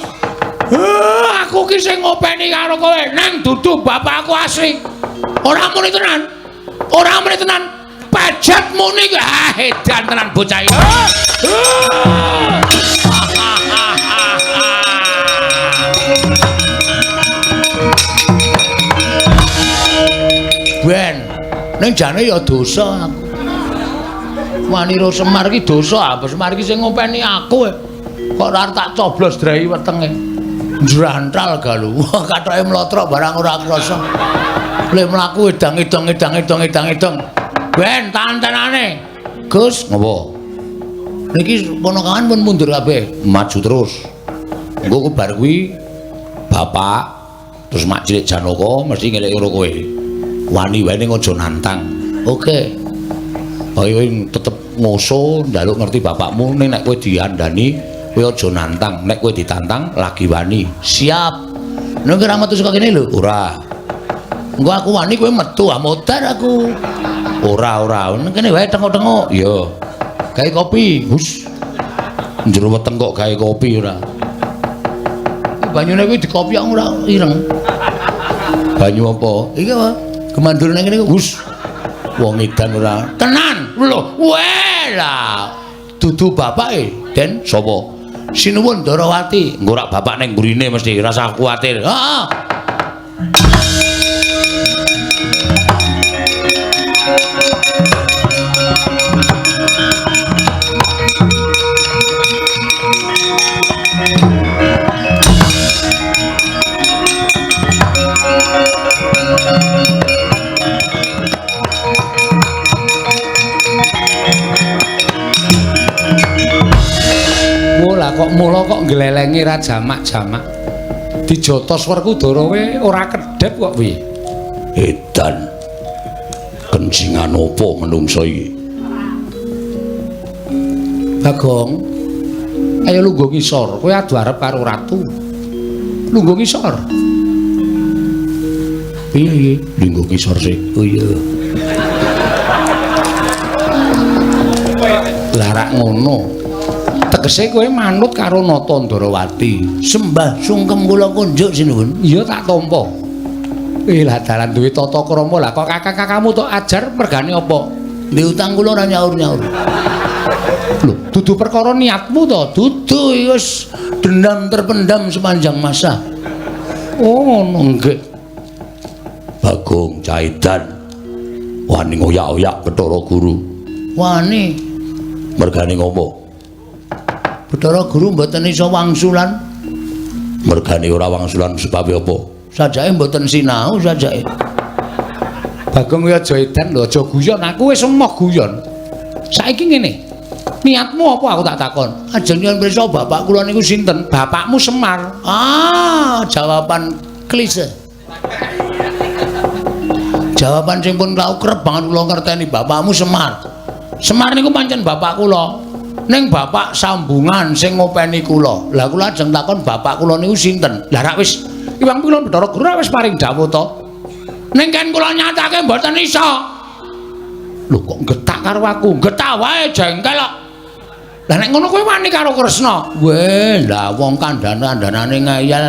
A: Aku ki sing ngopeni karo kowe, nang dudu bapakku asli. Ora muni tenan. Ora muni tenan. Pejet muni ki. Ah, edan tenan bocah iki. Ben, ning jane ya dosa aku. Wanira Semar ki dosa, apa Semar ki sing ngopeni aku. Kok ora tak coblos drai wetenge. Njrantal galu. Kathoke mlotrok barang ora krasa. Le mlaku edang-edang edang-edang edang-edang. Ben, tantenane. Gus, ngopo? Niki ponakan pun mundur kabeh, maju terus. Engko bar kuwi bapak terus mak cilik Janaka mesti ngelek karo kowe. Wani wae ning aja nantang. Oke. Kowe tetep ngoso njaluk ngerti bapakmu ning nek kowe diandani kowe aja nantang, nek kowe ditantang lagi wani. Siap. Nek ora metu saka kene lho, ora. Engko aku wani kowe metu, ah modar aku. Ora ora, ning kene wae tengok-tengok. Iya. Gawe kopi, hus. Njero weteng kok gawe kopi ora. Banyune kuwi dikopi kok ora ireng. Banyu apa? Iki apa? Gemandur ning kene hus. Wong edan ora. Tenan. Lho, weh lah. Dudu bapake, Den sapa? Sinuwun Ndarawati. Engko rak bapak ning mburine mesti rasa kuwatir. Heeh. Kok mula kok nglelengi ra jamak-jamak. Dijotos Werkudara we ora kedhep kok piye? Edan. Kencingan apa menungso iki? Bagong, ayo lungguh ngisor. Kowe adu arep karo ratu. Lungguh ngisor. Piye iki? Lungguh ngisor sik. Oh iya. Lah rak ngono. Tegese kowe manut karo Nata Ndarawati. Sembah sungkem kula kunjuk sinuwun. Iya tak tampa. Lah dalan duwe tata krama lah kok kakak-kakakmu tok ajar mergane apa? Ndek utang kula ora nyaur-nyaur. Lho, dudu perkara niatmu to? Dudu wis dendam terpendam sepanjang masa. Oh ngono nggih. Bagong Caidan wani ngoyak-oyak Bathara Guru. Wani. Mergane ngopo? Bathara Guru mboten iso wangsulan. Mergane ora wangsulan sebabe apa? Sajake mboten sinau sajake. Bagong kuwi aja edan lho, aja guyon. Aku wis emoh guyon. Saiki ngene. Niatmu apa aku tak takon? Ajeng nyuwun pirsa bapak kula niku sinten? Bapakmu Semar. Ah, jawaban klise. Jawaban sing pun tau kerep banget kula ngerteni bapakmu Semar. Semar niku pancen bapak kula. Ning bapak sambungan sing ngopeni kula. Lah kula ajeng takon bapak kula niku sinten? Lah rak wis Iwang kula Bathara Guru wis paring dawuh to. Ning ken kula nyatake mboten iso. Lho kok getak karo aku? Getak wae jengkel kok. Lah nek ngono kowe wani karo Kresna? Weh, lah wong kandhane-kandhanane ngeyel.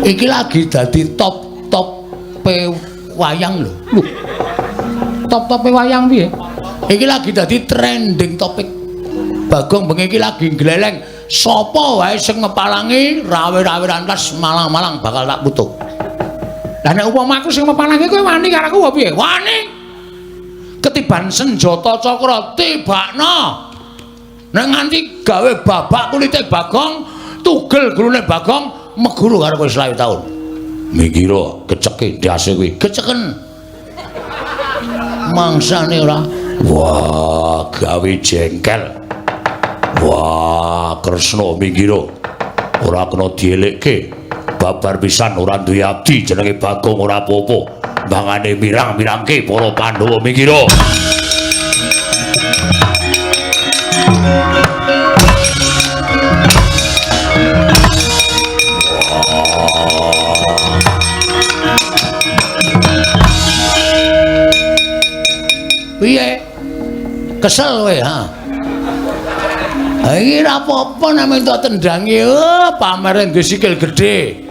A: Iki lagi dadi top-top wayang lho. Lho. Top-tope wayang piye? Iki lagi dadi trending topik. Bagong bengi iki lagi gleleng. Sapa wae sing ngepalangi rawe-rawe rantas malang-malang bakal tak putuk. Lah nek upama aku sing ngepalangi kowe wani karo aku apa piye? Wani. Ketiban senjata cakra tibakno. Nek nganti gawe babak kulite Bagong, tugel gulune Bagong, meguru karo kowe 20 taun. Mikira keceke ndase kuwi, keceken. Mangsane ora. Wah, gawe jengkel. Wah, Kresna minggiro. Ora kena dielekke. Babar pisan ora duwe abdi jenenge Bagong ora apa-apa. Mangane mirang-mirangke para Pandhawa minggiro. Piye? Kesel kowe, ha? Iki ora apa-apa nek minta tendangi, oh, pamere duwe sikil gedhe.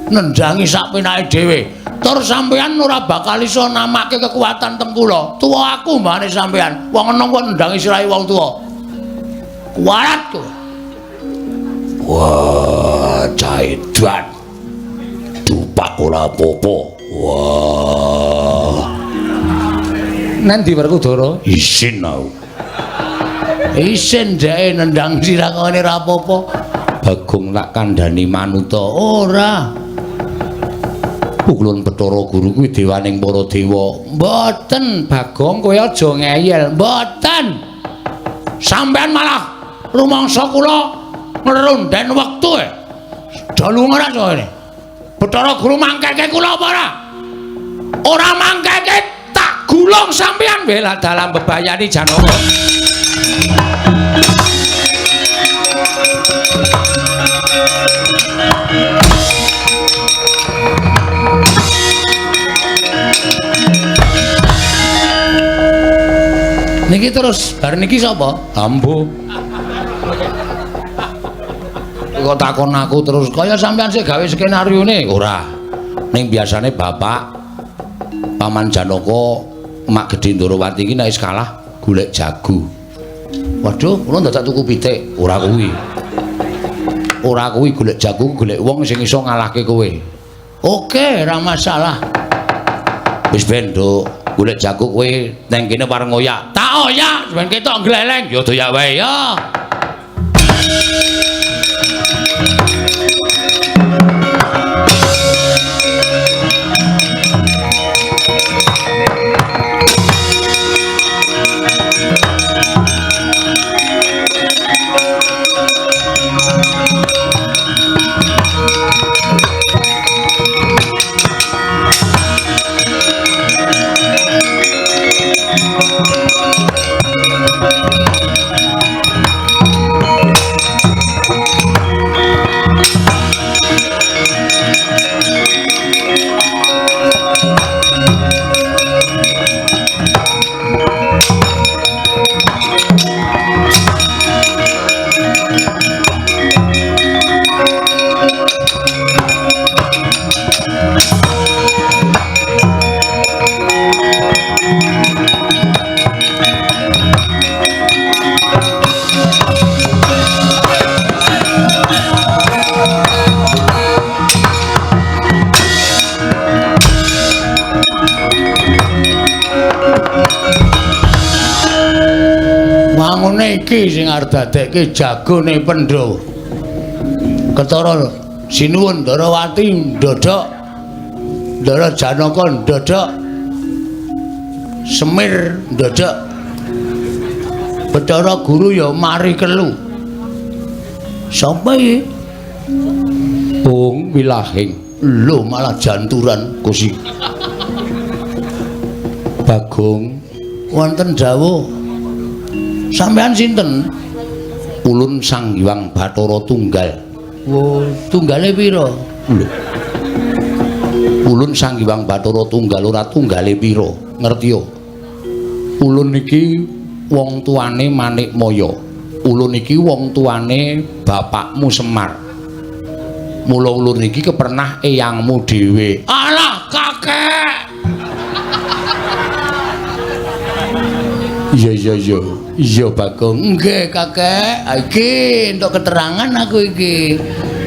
A: Nendangi sak penake dhewe. Tur sampean ora bakal iso namake kekuatan teng kula. Tuwa aku mbane sampean. Wong enom kok nendangi sirahe wong tuwa. Kuwarat kowe. Wah, caedan. Dupak ora apa-apa. Wah. Nanti Werkudara isin aku. Isin dheke nendang sirah ngene ora apa-apa. Bagong tak kandhani manuta ora. Pukulun Bathara Guru kuwi dewaning para dewa. Mboten Bagong, kowe aja ngeyel. Mboten. Sampean malah rumangsa kula ngrunden wektu e. Dalu ora kene. Bathara Guru mangkeke kula apa ora? Ora mangkeke tak gulung sampean bela dalam bebayani Janaka. Niki terus bar niki sapa? Ambo. Kok takon aku terus kaya sampean sik gawe skenaryone? Ora. Ning biasane bapak Paman Janaka Mak Gedhe Ndorowati iki nek wis kalah golek jago. Waduh, kula dadak tuku pitik. Ora kuwi. Ora kuwi golek jago, golek wong sing iso ngalahke kowe. Oke, ora masalah. Wis ben, Nduk. Golek jago kowe nang kene pareng oyak. Tak oyak, ben ketok gleleng. Ya doyak wae ya. Wangune iki sing arep dadekke jagone Pandhawa. Ketara sinuwun Ndarawati ndodhok, Ndara Janaka ndodhok, Semir ndodhok, Bathara Guru ya mari kelu. Sapa iki? Bung Wilahing. Lho malah janturan Gusti. Bagong wonten dawuh. Sampean sinten? Ulun Sang Hyang Bathara Tunggal. Wo, tunggale pira? Lho. Ulun Sang Hyang Bathara Tunggal ora tunggale pira? Ngerti yo. Ulun iki wong tuane Manikmaya. Ulun iki wong tuane bapakmu Semar. Mula ulun iki kepernah eyangmu dhewe. Alah kakek. Iya iya iya. Iya Bagong. Nggih kakek. Iki entuk keterangan aku iki.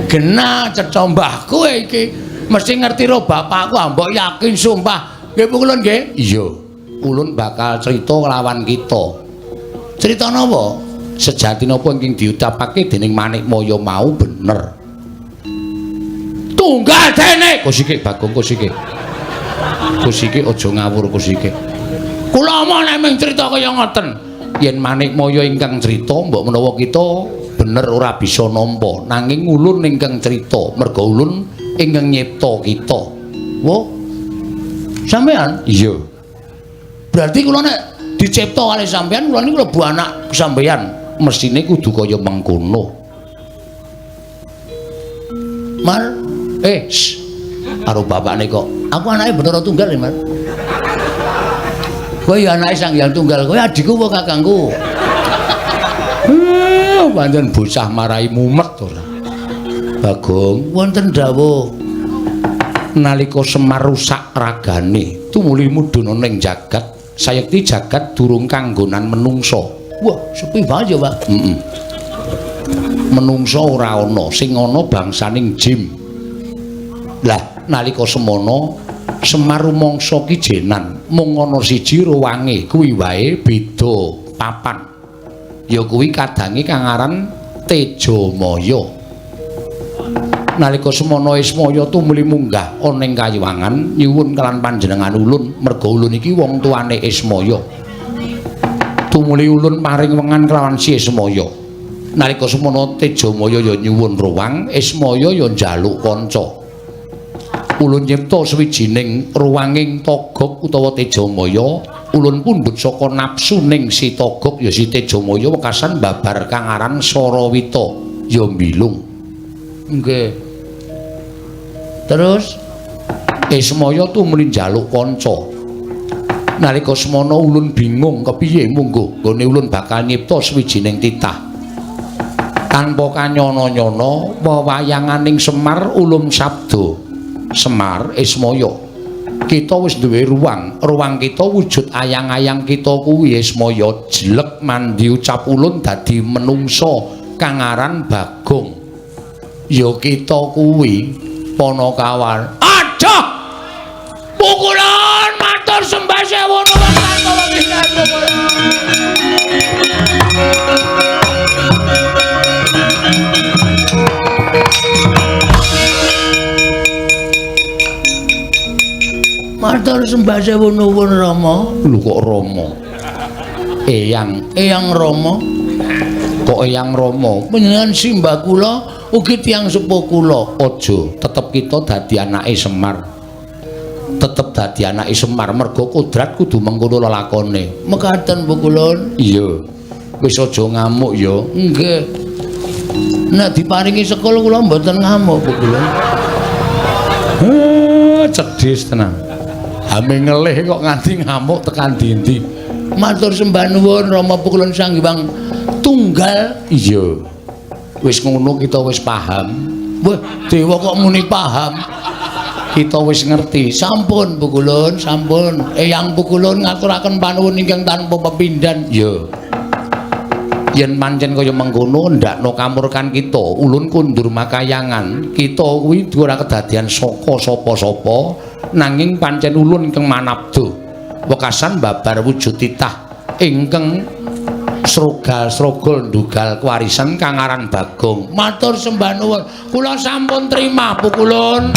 A: Genah cetha mbahku iki. Mesti ngerti ro bapakku, mbok yakin sumpah. Nggih ulun nggih? Iya. Ulun bakal crita lawan kita. Crita napa? Sejati napa ingkang diucapake dening Manikmaya mau bener. Tunggal dene. Kosike Bagong kosike. Kosike aja ngawur kosike. Kula omong nek mung crita kaya ngoten. Yen Manikmaya ingkang crita mbok menawa kita bener ora bisa nampa, nanging ulun ingkang crita merga ulun ingkang nyipta kita. Wah. Sampean? Iya. Berarti kula nek dicipta kali sampean, kula niku mlebu anak sampean, mesthine kudu kaya mengkono. Mar, karo bapakne kok. Aku anake Bathara Tunggal ya, Mar. Kowe ya anake Sang Hyang Tunggal, kowe adikku apa kakangku? Pancen bocah marai mumet ora. Bagong, wonten dawuh. Nalika Semar rusak ragane, tumuli mudhun ning jagat, sayekti jagat durung kanggonan menungsa. Wah, sepi banget ya, Pak. Heeh. Menungsa ora ana, sing ana bangsaning jim. Lah, nalika semono Semar rumangsa kijenan, mung ana siji ruwange, kuwi wae beda papan. Ya kuwi kadange kang aran Tejamaya. Nalika semono Ismaya tumuli munggah ana ing kayuwangan nyuwun kelan panjenengan ulun, merga ulun iki wong tuane Ismaya. Tumuli ulun paring wengan kelawan si Ismaya. Nalika semono Tejamaya ya nyuwun ruwang, Ismaya ya njaluk kanca. Ulun nyipta sawijining ruwanging Togog utawa Tejamaya, ulun pundhut saka nafsuning si Togog ya si Tejamaya wekasan babar kang aran Sarawita ya mbilung. Nggih. Terus Ismaya tumuli njaluk kanca. Nalika semono ulun bingung kepiye mungguh nggone ulun bakal nyipta sawijining titah. Tanpa kanyono-nyono wewayanganing Semar ulum sabda. Semar Ismaya, kita wis duwe ruang, ruang kita wujud ayang-ayang kita kuwi Ismaya jelek mandi ucap ulun dadi menungsa kang aran Bagong. Ya kita kuwi Panakawan. Aduh! Pukulan matur sembah sewu nuwun tanpa pisan pukulan. Matur sembah sewu nuwun Rama. Lho kok Rama? Eyang, Eyang Rama. Kok Eyang Rama? Panjenengan simbah kula ugi tiyang sepuh kula. Aja, tetep kita dadi anake Semar. Tetep dadi anake Semar merga kodrat kudu mengkono lelakone. Mekaten Bu Kulun. Iya. Wis aja ngamuk ya. Nggih. Nek diparingi sekul kula mboten ngamuk Bu Kulun. Cedhis tenan. Ame ngelih kok nganti ngamuk tekan dindi. Matur sembah nuwun Rama Pukulun Sang Hyang Tunggal. Iya. Wis ngono kita wis paham. Wah, dewa kok muni paham. Kita wis ngerti. Sampun Pukulun, sampun. Eyang Pukulun ngaturaken panuwun ingkang tanpa pepindhan. Iya. Yen pancen kaya mengkono ndakno kamurkan kita, ulun kundur makayangan. Kita kuwi ora kedadian saka sapa-sapa, nanging pancen ulun ingkang manabda. Wekasan babar wujud titah ingkang srogal-srogol ndugal kewarisan kang aran Bagong. Matur sembah nuwun. Kula sampun trima Pukulun.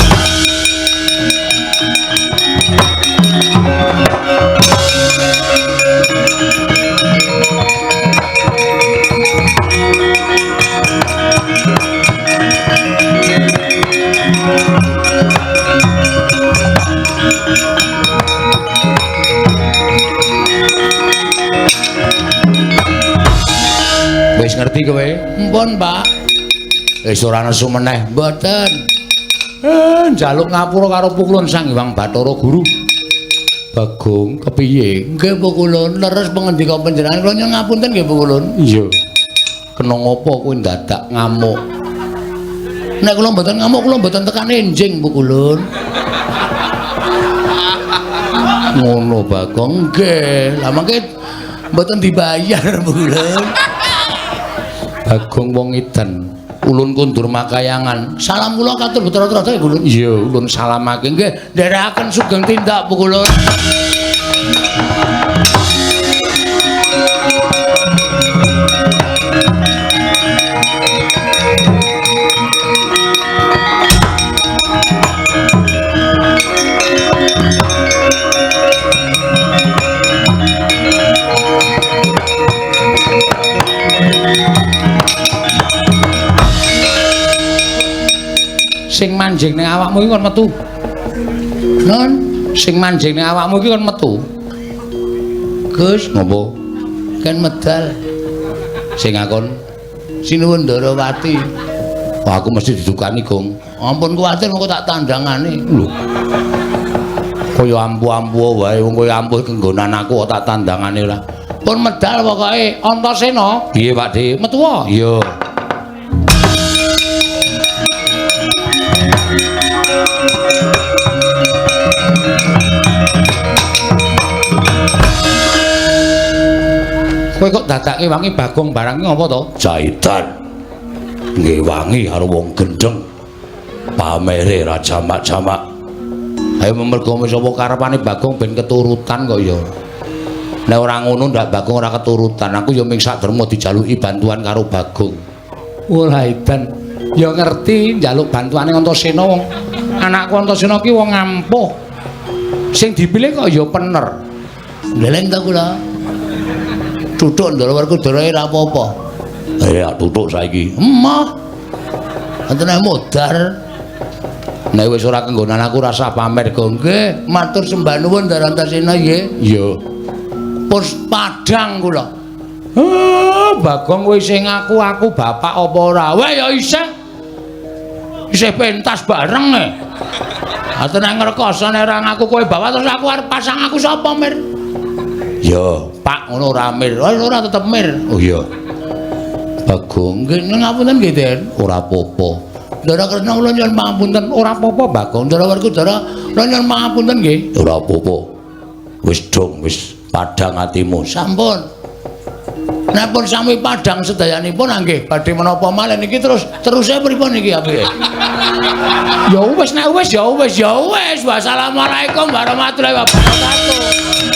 A: Wis ngerti kowe? Mpun, Pak. Wis ora nesu meneh. Mboten. Njaluk ngapura karo Pukulun Sang Hyang Bathara Guru. Bagong kepiye? Nggih Pukulun, leres pangendika panjenengan kula nyuwun ngapunten nggih Pukulun. Iya. Kena ngopo kowe ndadak ngamuk? Nek kula mboten ngamuk kula mboten tekan enjing Pukulun. Ngono Bagong nggih. Lah mangke mboten dibayar Pukulun. Bagong wong edan. Ulun kundur makayangan. Salam kula katur Bathara Trada Pukulun. Iya, ulun salamake nggih. Nderekaken sugeng tindak Pukulun. Sing manjing ning awakmu iki kon metu. Non, sing manjing ning awakmu iki kon metu. Gus, ngopo? Kan medal. Sing ngakon Sinuwun Ndarawati. Wah, aku mesti didukani, Gong. Ampun kuwatir mengko tak tandangane. Lho. Kaya ampuh-ampuh wae wong kaya ampuh kenggonan aku kok tak tandangane ora. Pun medal pokoke Antasena. Piye, Pak De? Metu wae. Iya. Kowe kok dadake wangi Bagong barang iki ngopo to? Jaitan. Ngewangi karo wong gendheng. Pamere ra jamak-jamak. Ayo mergo wis apa karepane Bagong ben keturutan kok ya. Nek ora ngono ndak Bagong ora keturutan. Aku ya ming sak derma dijaluki bantuan karo Bagong. Ora edan. Ya ngerti njaluk bantuane Antasena wong anakku Antasena ki wong ampuh. Sing dipilih kok ya pener. Ndeleng ta kula. Tutuk Ndara Werkudara ora apa-apa. Tutuk saiki. Emoh. Antene modar. Nek wis ora kenggonan aku rasa pamer go. Nggih, matur sembah nuwun Ndara Antasena nggih. Iya. Pus padhang kula. Bagong kowe isih ngaku aku bapak apa ora? Weh ya isih. Isih pentas bareng e. Atene ngrekoso nek ora ngaku kowe bapak terus aku arep pasang aku sapa, Mir? Ya, Pak ngono ora Mir. Ora tetep Mir. Oh iya. Bagong nggih ngapunten nggih, Den. Ora apa-apa. Ndara Kresna kula nyuwun pangapunten. Ora apa-apa, Bagong. Ndara Werkudara kula nyuwun pangapunten nggih. Ora apa-apa. Wis dong, wis padhang atimu. Sampun. Nek pun sami padhang sedayanipun nggih badhe menapa malih niki terus teruse pripun niki apike? Ya wis nek wis ya wis ya wis. Wassalamualaikum warahmatullahi wabarakatuh.